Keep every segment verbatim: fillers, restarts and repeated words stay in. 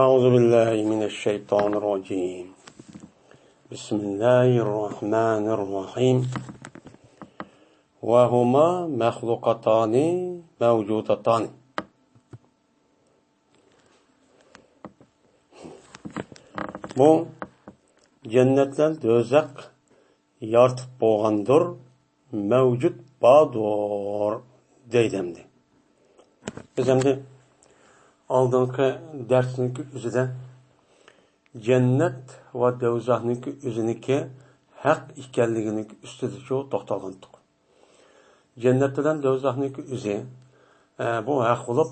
أعوذ بالله من الشيطان الرجيم. بسم الله الرحمن الرحيم. وهما مخلوقتان موجودتان. بۇ جەننەت بىلەن دوزاخ يارىتىپ بولغاندۇر، مەۋجۇت باردۇر دەيدۇ ئەمدى. بىز ئەمدى ئالدىنقى دەرسنىڭكى ئۆزىدە جەننەت ۋە دوزاخنىڭكى ئۆزىنىڭكى ھەق ئىكەنلىكىنىڭكى ئۈستىدىچۇ توختالغانتۇق. جەننەت بىلەن دوزاخنىڭكى ئۆزى، ئە، بۇ ھەق بولۇپ،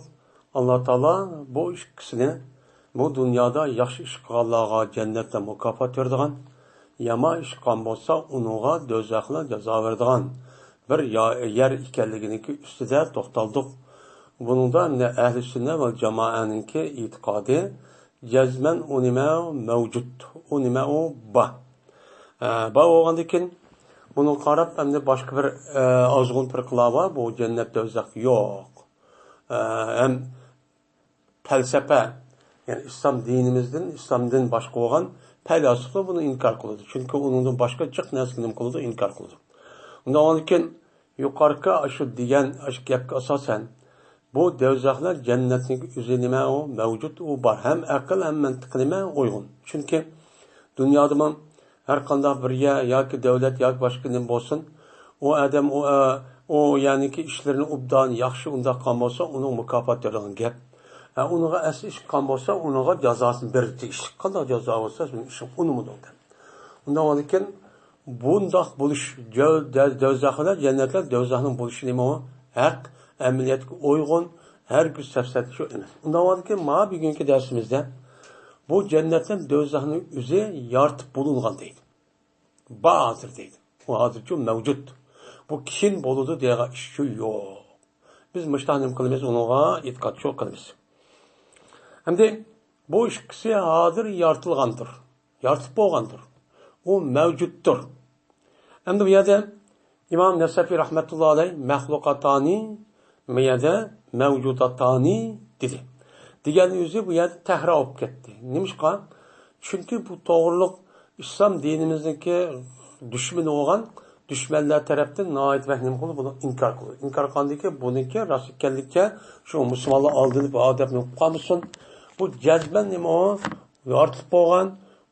ئاللا تائالا بۇ ئىككىسىنى بۇ دۇنيادا ياخشى ئىش قىلغانلارغا جەننەتتە مۇكاپات بېرىدىغان، يامان ئىش قىلغان بولسا ئۇنىڭغا دوزاخ بىلەن جازا بېرىدىغان بىر يا-، يەر ئىكەنلىكىنىڭكى ئۈستىدە توختالدۇق. بۇنىڭدا مانا ئەھلى سۈننە ۋەل جامائەنىڭكى ئېتىقادى جەزمەن ئۇ نېمە مەۋجۇت، ئۇ نېمە ئۇ بار. ئە، بار بولغاندىن كېيىن بۇنىڭغا قاراپ ئەمدى باشقا بىر، ئە، ئازغۇن پىرقىلار بار، بۇ جەننەت دوزاخ يوق. ئە، ھەم پەلسەپە، يەنى ئىسلام دىنىمىزدىن، ئىسلامدىن باشقا بولغان پەيلاسوپلار بۇنى ئىنكار قىلىدۇ. چۈنكى ئۇنىڭدىن باشقا جىق نەرسىنى نېمە قىلىدۇ؟ ئىنكار قىلىدۇ. ئۇنداق بولغاندىكىن يۇقىرىقى ئاشۇ دېگەن ئاشۇ گەپكە ئاساسەن، بۇ دوزاخ بىلەن جەننەتنىڭ ئۆزى نېمە ئۇ؟ مەۋجۇت، ئۇ بار. ھەم ئەقىل، ھەم مەنتىق نېمە ئۇيغۇن. چۈنكى دۇنيادىمۇ ھەر قانداق بىر يەر ياكى دۆلەت ياكى باشقا نېمە بولسۇن، ئۇ ئادەم ئۇ، ئە، ئۇ يەرنىڭكى ئىشلىرىنى ئوبدان، ياخشى ئۇنداق قىلغان بولسا، ئۇنىڭغا مۇكاپات بېرىدىغان گەپ. ئە، ئۇنىڭغا ئەسلى ئىش قىلغان بولسا، ئۇنىڭغا جازاسىنى بېرىدۇ، تېگىشلىك. قانداق جازا بولسا، شۇنىڭ ئىشى ئۇنىمىدۇ دەپ. ئۇنداق بولغاندىكىن، بۇنداق بولۇش، جۆ-، دە-، دوزاخ بىلەن جەننەت بىلەن دوزاخنىڭ بولۇشى نېمە ئۇ؟ ھەق، ئەمەلىيەتكە ئۇيغۇن، ھەرگىز سەپسەتە شۇ ئەمەس. ئۇنداق بولغاندىكىن، مانا بۈگۈنكى دەرسىمىزدە بۇ جەننەت بىلەن دوزاخنىڭ ئۆزى يارىتىپ بولۇنغان دەيدۇ. بار ھازىر دەيدۇ. ئۇ ھازىرچۇ مەۋجۇت. بۇ كېيىن بولىدۇ دېگەن ئىشچۇ يوق. بىز مۇشۇنداق نېمە قىلىمىز، ئۇنىڭغا ئېتىقادچۇ قىلىمىز. ئەمدى بۇ ئىككىسى ھازىر يارىتىلغاندۇر. يارىتىپ بولغاندۇر. ئۇ مەۋجۇتتۇر. ئەمدى بۇ يەردە ئىمام نەسەفى رەھمەتۇللا ئەلەي مەخلۇقاتانى، بۇ يەردە مەۋجۇداتانى دېدى. دېگەن ئۆزى بۇ يەردە تەھرا بولۇپ كەتتى. نېمىشقا؟ چۈنكى بۇ توغرىلىق ئىسلام دىنىمىزنىڭكى دۈشمىنى بولغان دۈشمەنلەر تەرەپتىن ناھايىتى بەك نېمە قىلىدۇ؟ بۇنى ئىنكار قىلىدۇ. ئىنكار قىلغاندىكى بۇنىڭكى راست ئىكەنلىككە شۇ مۇسۇلمانلار ئالدىنىپ ئادەپ نېمە قىلىپ قالمىسۇن. بۇ جەزمەن نېمە ئۇ؟ يارىتىلىپ بولغان،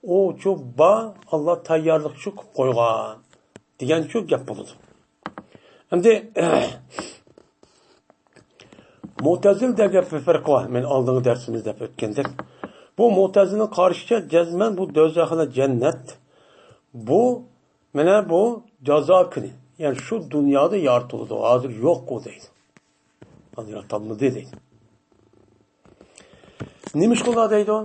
ئۇ شۇ بار، ئاللا تەييارلىق شۇ قىلىپ قويغان دېگەن شۇ گەپ بولىدۇ. ئەمدى مۇتەزىلە دېگەن بىر پىرقە بار. مەن ئالدىنقى دەرسىمىزدە دەپ ئۆتكەندەك، بۇ مۇتەزىلىنىڭ قارىشىچە جەزمەن بۇ دوزاخ بىلەن جەننەت، بۇ مانا بۇ جازا كۈنى. يەنى شۇ دۇنيادا يارىتىلىدۇ، ھازىر يوق ئۇ دەيدۇ. ھازىر يارىتالمىدى دەيدۇ. نېمىشقا ئۇلار دەيدۇ؟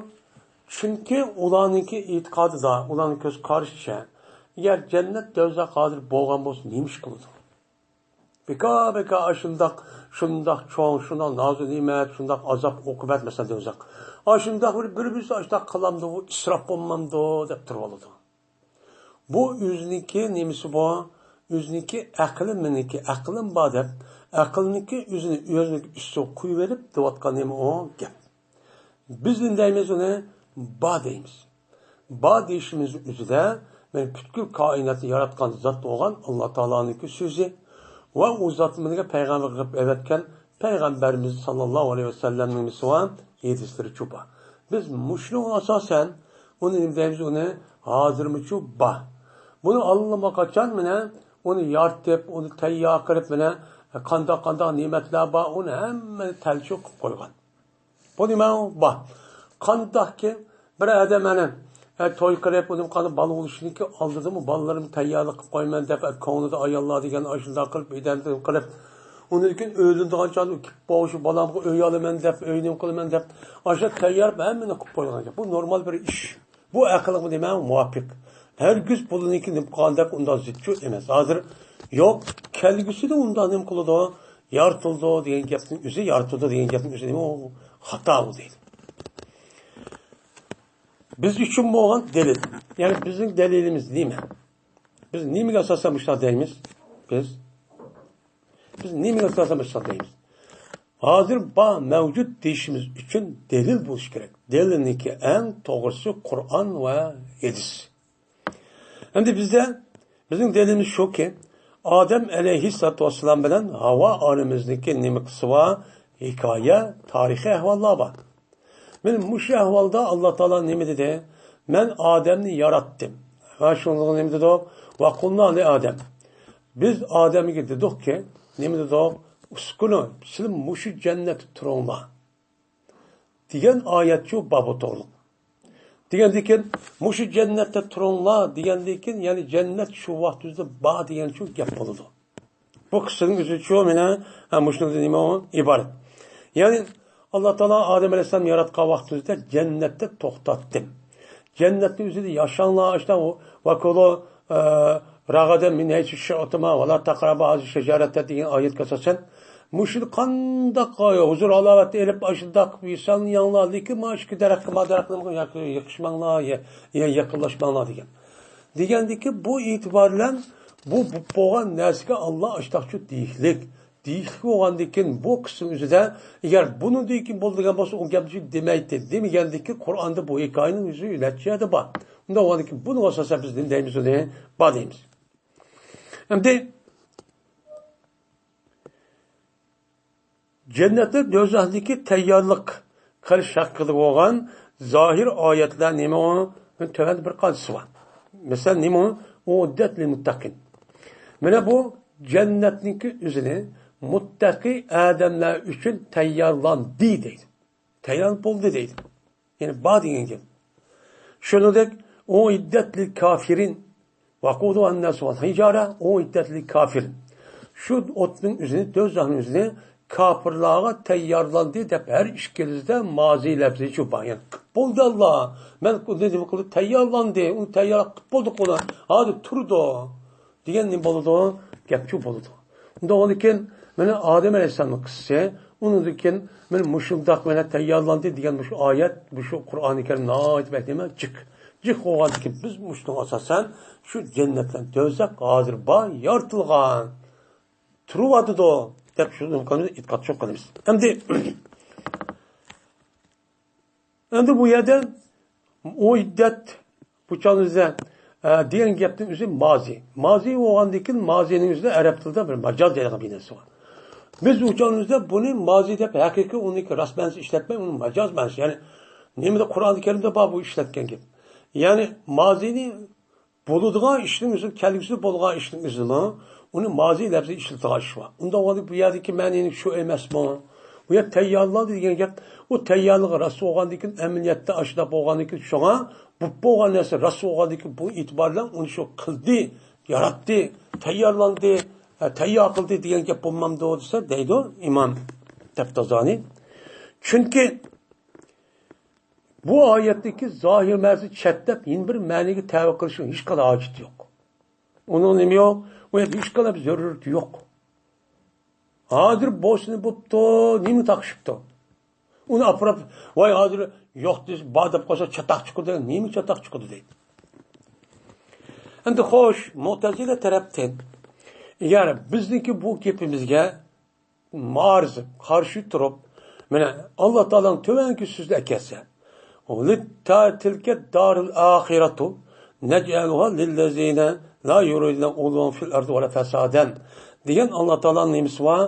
چۈنكى ئۇلارنىڭكى ئېتىقادىدا، ئۇلارنىڭ كۆز قارىشىچە، ئەگەر جەننەت، دوزاخ ھازىر بولغان بولسا، نېمە ئىش قىلىدۇ؟ بىكار، بىكار ئاشۇنداق، شۇنداق چوڭ، شۇنداق نازۇ نېمەت، شۇنداق ئازاب، ئوقۇبەت، مەسىلەن، دوزاخ. ئاشۇنداق بىر، بىر، بىر ئاشۇنداق قىلامدۇ، ئۇ ئىسراپ بولمامدۇ دەپ تۇرۇۋالىدۇ. بۇ ئۆزىنىڭكى نېمىسى بۇ؟ ئۆزىنىڭكى ئەقلى مېنىڭكى، ئەقلىم بار دەپ، ئەقلىنىڭكى ئۆزىنى، ئۆزىنىڭكى ئۈستىگە قويۇۋېلىپ دەۋاتقان نېمە ئۇ گەپ. بىز نېمە دەيمىز ئۇنى؟ بار دەيمىز. بار دېيىشىمىز ئۆزىدە، مانا پۈتكۈل كائىناتنى ياراتقان زات بولغان ئاللا تائالانىڭكى سۆزى ۋە ئۇ زات بىلەن پەيغەمبەر قىلىپ ئەۋەتكەن پەيغەمبەرىمىز ساللاللاھۇ ئەلەيھى ۋەسەللەمنىڭ نېمىسى بار؟ ھەدىسلىرى چوپا. بىز مۇشۇنىڭغا ئاساسەن ئۇنى نېمە دەيمىز؟ ئۇنى ھازىرمۇچۇ بار. بۇنى ئاللىماقاچان مانا ئۇنى يارىتىپ، ئۇنى تەييار قىلىپ، مانا قانداق قانداق نېمەتلەر بار، ئۇنى ھەممىنى تەلچۈك قىلىپ قويغان. بۇ نېمە بار؟ قانداقكى بىر ئادەم ئەنە، ئە، توي قىلىپ، ئۇنىڭ قانداق بالا بولۇشىنىڭكى ئالدىدىمۇ بالىلىرىمنى تەييارلىق قىلىپ قويىمەن دەپ، ئە، كوڭلىدا ئاياللار دېگەن ئاشۇنداق قىلىپ، ئىدەمدىن قىلىپ، ئۇنىڭدىن كېيىن ئۆيلىنىدىغان چاغدا ئۇ كېلىپ بولۇشى، بالامغا ئۆي ئالىمەن دەپ، ئۆي نېمە قىلىمەن دەپ، ئاشۇ تەييار ھەممىنى قىلىپ قويغان گەپ. بۇ نورمال بىر ئىش. بۇ ئەقىلگە نېمە مۇۋاپىق؟ ھەرگىز بۇلىنىڭكى نېمە قىلغاندەك ئۇنداق زىتچۇ ئەمەس. ھازىر يوق، كەلگۈسىدە ئۇنداق نېمە قىلىدۇ؟ يارىتىلىدۇ دېگەن گەپنىڭ ئۆزى، يارىتىلىدۇ دېگەن گەپنىڭ ئۆزى نېمە ئۇ؟ خاتا ئۇ دەيدۇ. بىز ئۈچۈن بولغان دەلىل. يەنى بىزنىڭ دەلىلىمىز نېمە؟ بىز نېمىگە ئاساسەن مۇشۇنداق دەيمىز؟ بىز، بىز نېمىگە ئاساسەن مۇشۇنداق دەيمىز؟ ھازىر بار، مەۋجۇت دېيىشىمىز ئۈچۈن دەلىل بولۇشى كېرەك. دەلىلنىڭكى ئەڭ توغرىسى قۇرئان ۋە ھەدىس. ئەمدى بىزدە، بىزنىڭ دەلىلىمىز شۇكى، ئادەم ئەلەيھىسسالاتۇ ۋەسسالام بىلەن ھاۋا ئانىمىزنىڭكى نېمە قىلسا بار، ھېكايە، تارىخىي ئەھۋاللار بار. مانا مۇشۇ ئەھۋالدا ئاللا تائالا نېمە دېدى؟ مەن ئادەمنى ياراتتىم. ۋە شۇنىڭغا نېمە دېدۇق؟ ۋە قۇلنا لى ئادەم. بىز ئادەمگە دېدۇقكى، نېمە دېدۇق؟ ئۇسكۇنۇ، سىلەر مۇشۇ جەننەتتە تۇرۇڭلار، دېگەن ئايەتچۇ بابۇ توغرۇلۇق. دېگەندىن كېيىن، مۇشۇ جەننەتتە تۇرۇڭلار دېگەندىن كېيىن، يەنى جەننەت شۇ ۋاقتىمىزدا بار دېگەنچۇ گەپ بولىدۇ. بۇ قىسسىنىڭ ئۆزىچۇ مانا، ھە، مۇشۇنىڭدىن نېمە ئىبارەت؟ يەنى، ئاللا تائالا ئادەم ئەلەيھىسسالامنى ياراتقان ۋاقتىمىزدا جەننەتتە توختاتتىم. جەننەتنىڭ ئۆزىدە ياشاڭلار، ئاشتا، ۋەكۇلۇ، ئە، رەغەدەن مىن ھەيسۇ شىئتۇما ۋە لا تەقرەبا ھازىھىز شەجەرەتە دېگەن ئايەتكە ئاساسەن، مۇشۇ قانداق ھۇزۇر ھالاۋەتنى ئېلىپ، ئاشۇنداق ۋىسالنى يەڭلار، لېكىن ما ئىككى دەرەخكە، ما دەرەخنىڭ يېقىشماڭلار، يە-، يە-، يېقىنلاشماڭلار دېگەن. دېگەندىكى، بۇ ئېتىبار بىلەن بۇ، بۇ بولغان نەرسىگە ئاللا ئاشتاقچۇ دېيىشلىك. دېيىشلىك بولغاندىن كېيىن، بۇ قىسىم ئۆزىدە، ئەگەر بۇنىڭدىن كېيىن بولىدىغان بولسا، ئۇ گەپنى دېمەيتتى، دېمىگەندىكى، قۇرئاندا بۇ ھېكايىنىڭ ئۆزى نەچچە يەردە بار. ئۇنداق بولغاندىن كېيىن، بۇنىڭغا ئاساسەن بىز نېمە دەيمىز؟ ئۇنى بار دەيمىز. ئەمدى جەننەتلەر دوزاخنىڭكى تەييارلىق قىلىش ھەققىدە بولغان زاھىر ئايەتلەر نېمە ئۇ؟ تۆۋەندە بىر قانچىسى بار. مەسىلەن، نېمە ئۇ؟ ئۇئددەت لىل مۇتتەقىن. مانا بۇ جەننەتنىڭكى ئۆزىنى مۇتتەقىي ئادەملەر ئۈچۈن تەييارلاندى دەيدۇ. تەييار بولدى دەيدۇ. يەنى بار دېگەن گەپ. شۇنىڭدەك، ئۇئددەت لىل كافىرىن، ۋەقۇدۇھەن ناسۇ ۋەل ھىجارە، ئۇئددەت لىل كافىرىن. شۇ ئوتنىڭ ئۆزىنى، دوزاخنىڭ ئۆزىنى كاپىرلارغا تەييارلاندى دەپ ھەر ئىككىلىسىدە مازى لەپزى چوپان. يەنى قىپ بولدى ئاللا. مەن ئۇنى نېمە قىلدى؟ تەييارلاندى. ئۇنى تەييار قىپ بولدۇق ئۇنى. ھازىر تۇرىدۇ. دېگەن نېمە بولىدۇ؟ گەپچۇ بولىدۇ. ئۇنداق بولىدىكەن، مانا ئادەم ئەلەيھىسسالامنىڭ قىسسىسى، ئۇنىڭدىن كېيىن مانا مۇشۇنداق مانا تەييارلاندى دېگەن مۇشۇ ئايەت، مۇشۇ قۇرئانى كەرىم ناھايىتى بەك نېمە؟ جىق. جىق بولغاندىن كېيىن بىز مۇشۇنىڭغا ئاساسەن شۇ جەننەت بىلەن دوزاخ ھازىر بار، يارىتىلغان، تۇرۇۋاتىدۇ دەپ شۇنى ئېتىقاد شۇ قىلىمىز. ئەمدى ئەمدى بۇ يەردە ئۇئددەت، بۇ چاغنىڭ ئۆزىدە، ئە، دېگەن گەپنىڭ ئۆزى مازى. مازى بولغاندىن كېيىن مازىنىڭ ئۆزىدە ئەرەب تىلىدا بىر ماجاز دەيدىغان بىر نەرسە بار. بىز بۇ چاغنىڭ ئۆزىدە بۇنى مازى دەپ ھەقىقىي ئۇنىڭكى راست مەنىسى ئىشلەتمەي، ئۇنى ماجاز مەنىسى. يەنى نېمىدە قۇرئان كەرىمدە بار بۇ ئىشلەتكەن گەپ. يەنى مازىنى بولىدىغان ئىشنىڭ ئۆزى، كەلگۈسىدە بولغان ئىشنىڭ ئۆزىمۇ ئۇنى مازى لەپزى ئىشلىتىدىغان ئىش بار. ئۇنداق بولغاندا بۇ يەردىكى مەنىنىڭ شۇ ئەمەسمۇ؟ بۇ يەر تەييارلاندى دېگەن گەپ، ئۇ تەييارلىقى راست بولغاندىن كېيىن، ئەمەلىيەتتە ئاشۇنداق بولغاندىن كېيىن، شۇڭا بۇ بولغان نەرسە راست بولغاندىن كېيىن، بۇ ئېتىبار بىلەن ئۇنى شۇ قىلدى، ياراتتى، تەييارلاندى، ھە، تەييار قىلدى دېگەن گەپ بولمامدۇ دېسە، دەيدۇ ئىمام تەپتازانى. چۈنكى بۇ ئايەتتىكى زاھىر مەنىسىنى چەتلەپ، يەنە بىر مەنىگە تەۋە قىلىشنىڭ ھېچقانداق ھاجىتى يوق. ئۇنىڭ نېمە يوق؟ ئۇ يەردە ھېچقانداق بىر زۆرۈرىيىتى يوق. ھازىر بولسىمۇ بوپتۇ، نېمە تاقىشىپتۇ؟ ئۇنى ئاپىرىپ، ۋاي، ھازىر يوق دېسە، بار دەپ قويسا، چاتاق چىقىدۇ، نېمە چاتاق چىقىدۇ دەيدۇ. ئەمدى خوش، مۇئتەزىلە تەرەپتىن، ئەگەر بىزنىڭكى بۇ گېپىمىزگە مۇئارىزە، قارشى تۇرۇپ، مانا، ئاللا تائالانىڭ تۆۋەنكى سۆزىنى ئەكەلسە، تىلكە دارىل ئاخىرەتۇ نەجئەلۇھا لىللەزىنە لا يۇرىدۇنە ئۇلۇۋەن فىل ئەرزى ۋەلا فەسادەن دېگەن ئاللا تائالانىڭ نېمىسى بار؟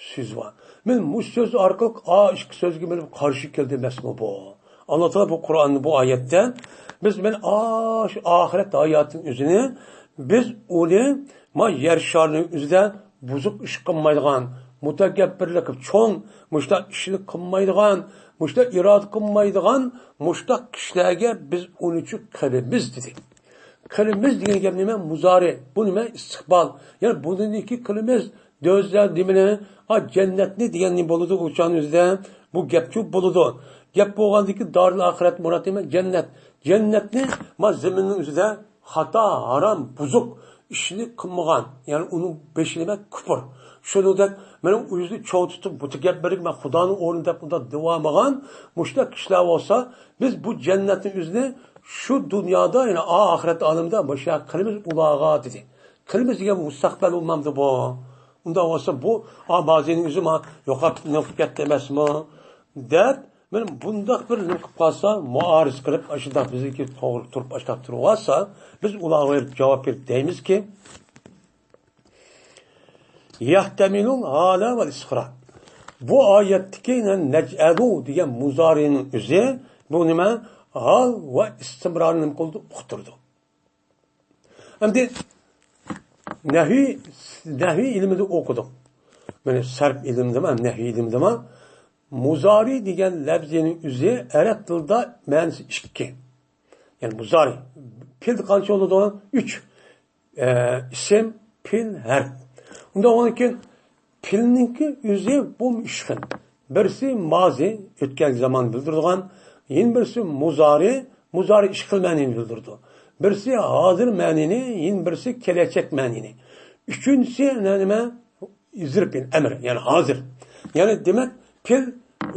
سۆزى بار. مانا مۇشۇ سۆز ئارقىلىق ئا ئىككى سۆزگە مانا قارشى كەلدى ئەمەسمۇ بۇ؟ ئاللا تائالا بۇ قۇرئاننى، بۇ ئايەتتە بىز مانا ئاشۇ ئاخىرەت ھاياتىنىڭ ئۆزىنى بىز ئۇنى ما يەر شارىنىڭ ئۆزىدە بۇزۇق ئىش قىلمايدىغان، مۇتەكەببىرلىك چوڭ، مۇشۇنداق ئىشنى قىلمايدىغان، مۇشۇنداق ئىرادە قىلمايدىغان، مۇشۇنداق كىشىلەرگە بىز ئۇنىچۇ قىلىمىز دېدى. قىلىمىز دېگەن گەپ نېمە؟ مۇزارى. بۇ نېمە؟ ئىستىقبال. يەنى بۇنىڭدىن كېيىن قىلىمىز. دۆزەخ نېمىنى؟ ھا، جەننەتنى دېگەن نېمە بولىدۇ؟ ئۇ چاغنىڭ ئۆزىدە بۇ گەپچۇ بولىدۇ. گەپ بولغاندىن كېيىن دارىل ئاخىرەت مۇراد نېمە؟ جەننەت. جەننەتنى ما زېمىننىڭ ئۆزىدە خاتا، ھارام، بۇزۇق ئىشنى قىلمىغان، يەنى ئۇنىڭ بېشى نېمە؟ كۇپۇر. شۇنىڭدەك مېنىڭ ئۆزىنى چوڭ تۇتۇپ، مۇتەكەببىرلىك، مەن خۇدانىڭ ئورنىدا دەپ ئۇنداق دېۋالمىغان مۇشۇنداق كىشىلەر بولسا، بىز بۇ جەننەتنىڭ ئۆزىنى شۇ دۇنيادا، يەنى ئاخىرەت ئالەمدە مۇشۇنداق قىلىمىز ئۇلارغا، دېدى. قىلىمىز دېگەن مۇستەقبەل بولمامدۇ بۇ؟ ئۇنداق بولسا، بۇ، ئا، مازىنىڭ ئۆزى ما يوقاپ نېمە قىلىپ كەتتى ئەمەسمۇ؟ دەپ، مانا بۇنداق بىر نېمە قىلىپ قالسا، مۇئارىزە قىلىپ، ئاشۇنداق بىزنىڭكى توغرا تۇرۇپ، ئاشۇنداق تۇرۇۋالسا، بىز ئۇلارغا بېرىپ جاۋاب بېرىپ دەيمىزكى، يەھتەمىلۇل ھالە ۋەل ئىستىقرار. بۇ ئايەتتىكى نەجئەلۇ دېگەن مۇزارىنىڭ ئۆزى، بۇ نېمە؟ ھال ۋە ئىستىمرارنى نېمە قىلىدۇ؟ ئۇقتۇرىدۇ. ئەمدى نەھۋى، نەھۋى ئىلمىدا ئوقۇدۇق. مانا سەرپ ئىلمىدىمۇ، نەھۋى ئىلمىدىمۇ مۇزارى دېگەن لەپزىنىڭ ئۆزى ئەرەب تىلىدا مەنىسى ئىككى. يەنى مۇزارى، پېئىل قانچە بولىدۇ؟ ئۈچ. ئە، ئىسىم، پېئىل، ھەرپ. ئۇنداق بولغاندىكىن پېئىلنىڭكى ئۆزى بۇ ئۈچ خىل. بىرسى مازى، ئۆتكەن زاماننى بىلدۈرىدىغان، يەنە بىرسى مۇزارى، مۇزارى ئىككى خىل مەنىنى بىلدۈرىدۇ. بىرسى ھازىر مەنىنى، يەنە بىرسى كېلەچەك مەنىنى. ئۈچىنچىسى نېمە؟ زىرپ، يەنى ئەمر، يەنى ھازىر. يەنى دېمەك، پېئىل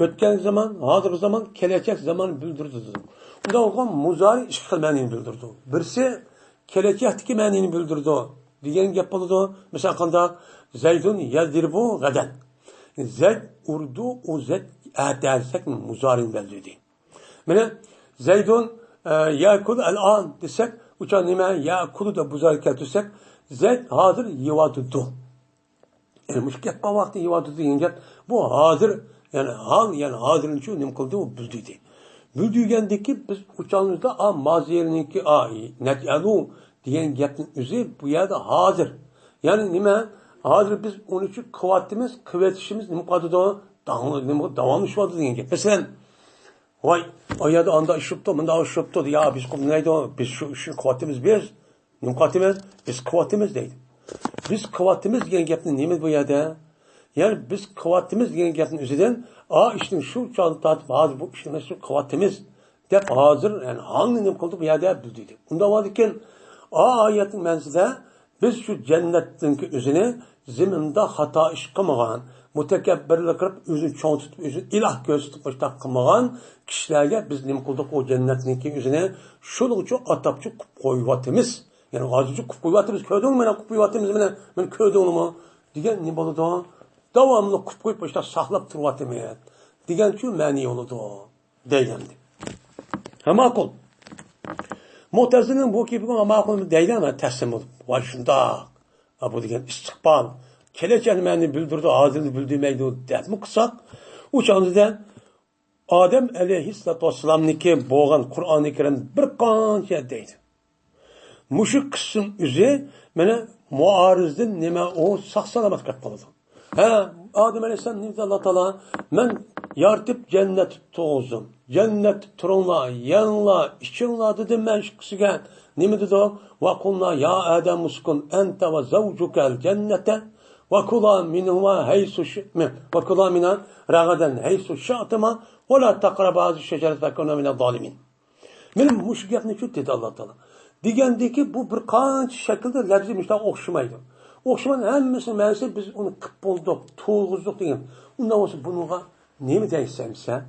ئۆتكەن زامان، ھازىرقى زامان، كېلەچەك زاماننى بىلدۈرىدۇ. ئۇنداق بولغان مۇزارى ئىككى خىل مەنىنى بىلدۈرىدۇ. بىرسى كېلەچەكتىكى مەنىنى بىلدۈرىدۇ دېگەن گەپ بولىدۇ. مىسال قانداق؟ زەيدۇن يەزرىبۇ غەدەن. زەيد ئۇرىدۇ، ئۇ زەيد ئەتە دېسەك، مۇزارىنى بەلگىلىدى. مانا زەيدۇن، ئە، يەكۇلۇ ئەلئان دېسەك، ئۇ چاغ نېمە؟ يەكۇلۇ دەپ مۇزارى كەلتۈرسەك، زەيد ھازىر يەۋاتىدۇ. يەنى مۇشۇ گەپ بار ۋاقتى يەۋاتىدۇ دېگەن گەپ، بۇ ھازىر، يەنى ھال، يەنى ھازىرنى شۇ نېمە قىلدى، ئۇ بىلدۈردى. بىلدۈرگەندىكى بىز ئۇ چاغىمىزدا، ئا، مازىينىڭكى، ئا، نەجئەلۇ دېگەن گەپنىڭ ئۆزى بۇ يەردە ھازىر. يەنى نېمە؟ ھازىر بىز ئۇنى شۇ قىلىۋاتىمىز، قىلىۋېتىشىمىز نېمە قىلىۋاتىدۇ؟ داۋام-، نېمە، داۋاملىشىۋاتىدۇ دېگەن گەپ. مەسىلەن، ۋاي، ئۇ يەردە ئانداق ئىش بوپتۇ، مۇنداق ئىش بوپتۇ، يا، بىز قىلمايدۇ، بىز شۇ ئىشنى قىلىۋاتىمىز بىز. نېمە قىلىۋاتىمىز؟ بىز قىلىۋاتىمىز دەيدۇ. بىز قىلىۋاتىمىز دېگەن گەپنى نېمە بۇ يەردە؟ يەنى بىز قىلىۋاتىمىز دېگەن گەپنىڭ ئۆزىدىن، ئا، ئىشنى شۇ چاغدا تارتىپ ھازىر بۇ ئىشنى مەن شۇ قىلىۋاتىمىز دەپ ھازىر، يەنى ھالنى نېمە قىلدى بۇ يەردە بىلدۈردى. ئۇنداق بولغاندىكىن، ئا، ئايەتنىڭ مەنىسىدە بىز شۇ جەننەتنىڭكى ئۆزىنى زېمىندا خاتا ئىش قىلمىغان، مۇتەكەببىرلىك قىلىپ، ئۆزىنى چوڭ تۇتۇپ، ئۆزىنى ئىلاھ كۆرسىتىپ، مۇشۇنداق قىلمىغان كىشىلەرگە بىز نېمە قىلدۇق؟ ئۇ جەننەتنىڭكى ئۆزىنى شۇنىڭغىچۇ ئاتاپچۇ قىلىپ قويۇۋاتىمىز. يەنى ھازىرچۇ قىلىپ قويۇۋاتىمىز، كۆردۈڭمۇ، مانا قىلىپ قويۇۋاتىمىز، مانا، مانا كۆردۈڭلىمۇ؟ دېگەن نېمە بولىدۇ؟ داۋاملىق قىلىپ قويۇپ، مۇشۇنداق ساقلاپ تۇرۇۋاتىمىز دېگەنچۇ مەنىي بولىدۇ. دەيدۇ ئەمدى. ھە، ماقۇل. مۇئتەزىلىنىڭ بۇ گېپىگە ماقۇل دەيدۇ، مەن تەسلىم بولۇپ. ۋاي شۇنداق. ھە، بۇ دېگەن ئىستىقبال. كېلەچەكنى مەنىنى بىلدۈرىدۇ، ھازىرنى بىلدۈرمەيدۇ دەپمۇ قىلساق، ئۇ چاغدا ئادەم ئەلەيھىسسالاتۇ ۋەسسالامنىڭكى بولغان قۇرئانى كەرىم بىر قانچە دەيدۇ. مۇشۇ قىسىم ئۆزى مانا مۇئارىزدىن نېمە ئۇ ساق سالامەت قىلىپ قالىدۇ. ھە، ئادەم ئەلەيھىسسالام نېمە دېدى ئاللا تائالا؟ مەن يارىتىپ جەننەت تۇرغۇزدۇم. جەننەت تۇرۇڭلار، يەڭلار، ئىچىڭلار دېدىم مەن ئىككىسىگە. نېمە دېدى؟ ۋەقۇلنا يا ئادەم ئۇسكۇن ئەنتە ۋە زەۋجۇكەل جەننەتە ۋەكۇلا مىنھۇما ھەيسۇ شىئتۇما ۋەكۇلا مىنھا رەغەدەن ھەيسۇ شىئتۇما ۋە لا تەقرەبا ھازىھىش شەجەرەتە فەتەكۇنا مىنەز زالىمىن. مانا مۇشۇ گەپنى شۇ دېدى ئاللا تائالا. دېگەندىكى بۇ بىر قانچە شەكىلدە لەپزى مۇشۇنداق ئوخشىمايدۇ. ئوخشىمىغان ھەممىسىنىڭ مەنىسى بىز ئۇنى قىپ بولدۇق، تۇرغۇزدۇق دېگەن. ئۇنداق بولسا بۇنىڭغا نېمە دەيسەن سەن؟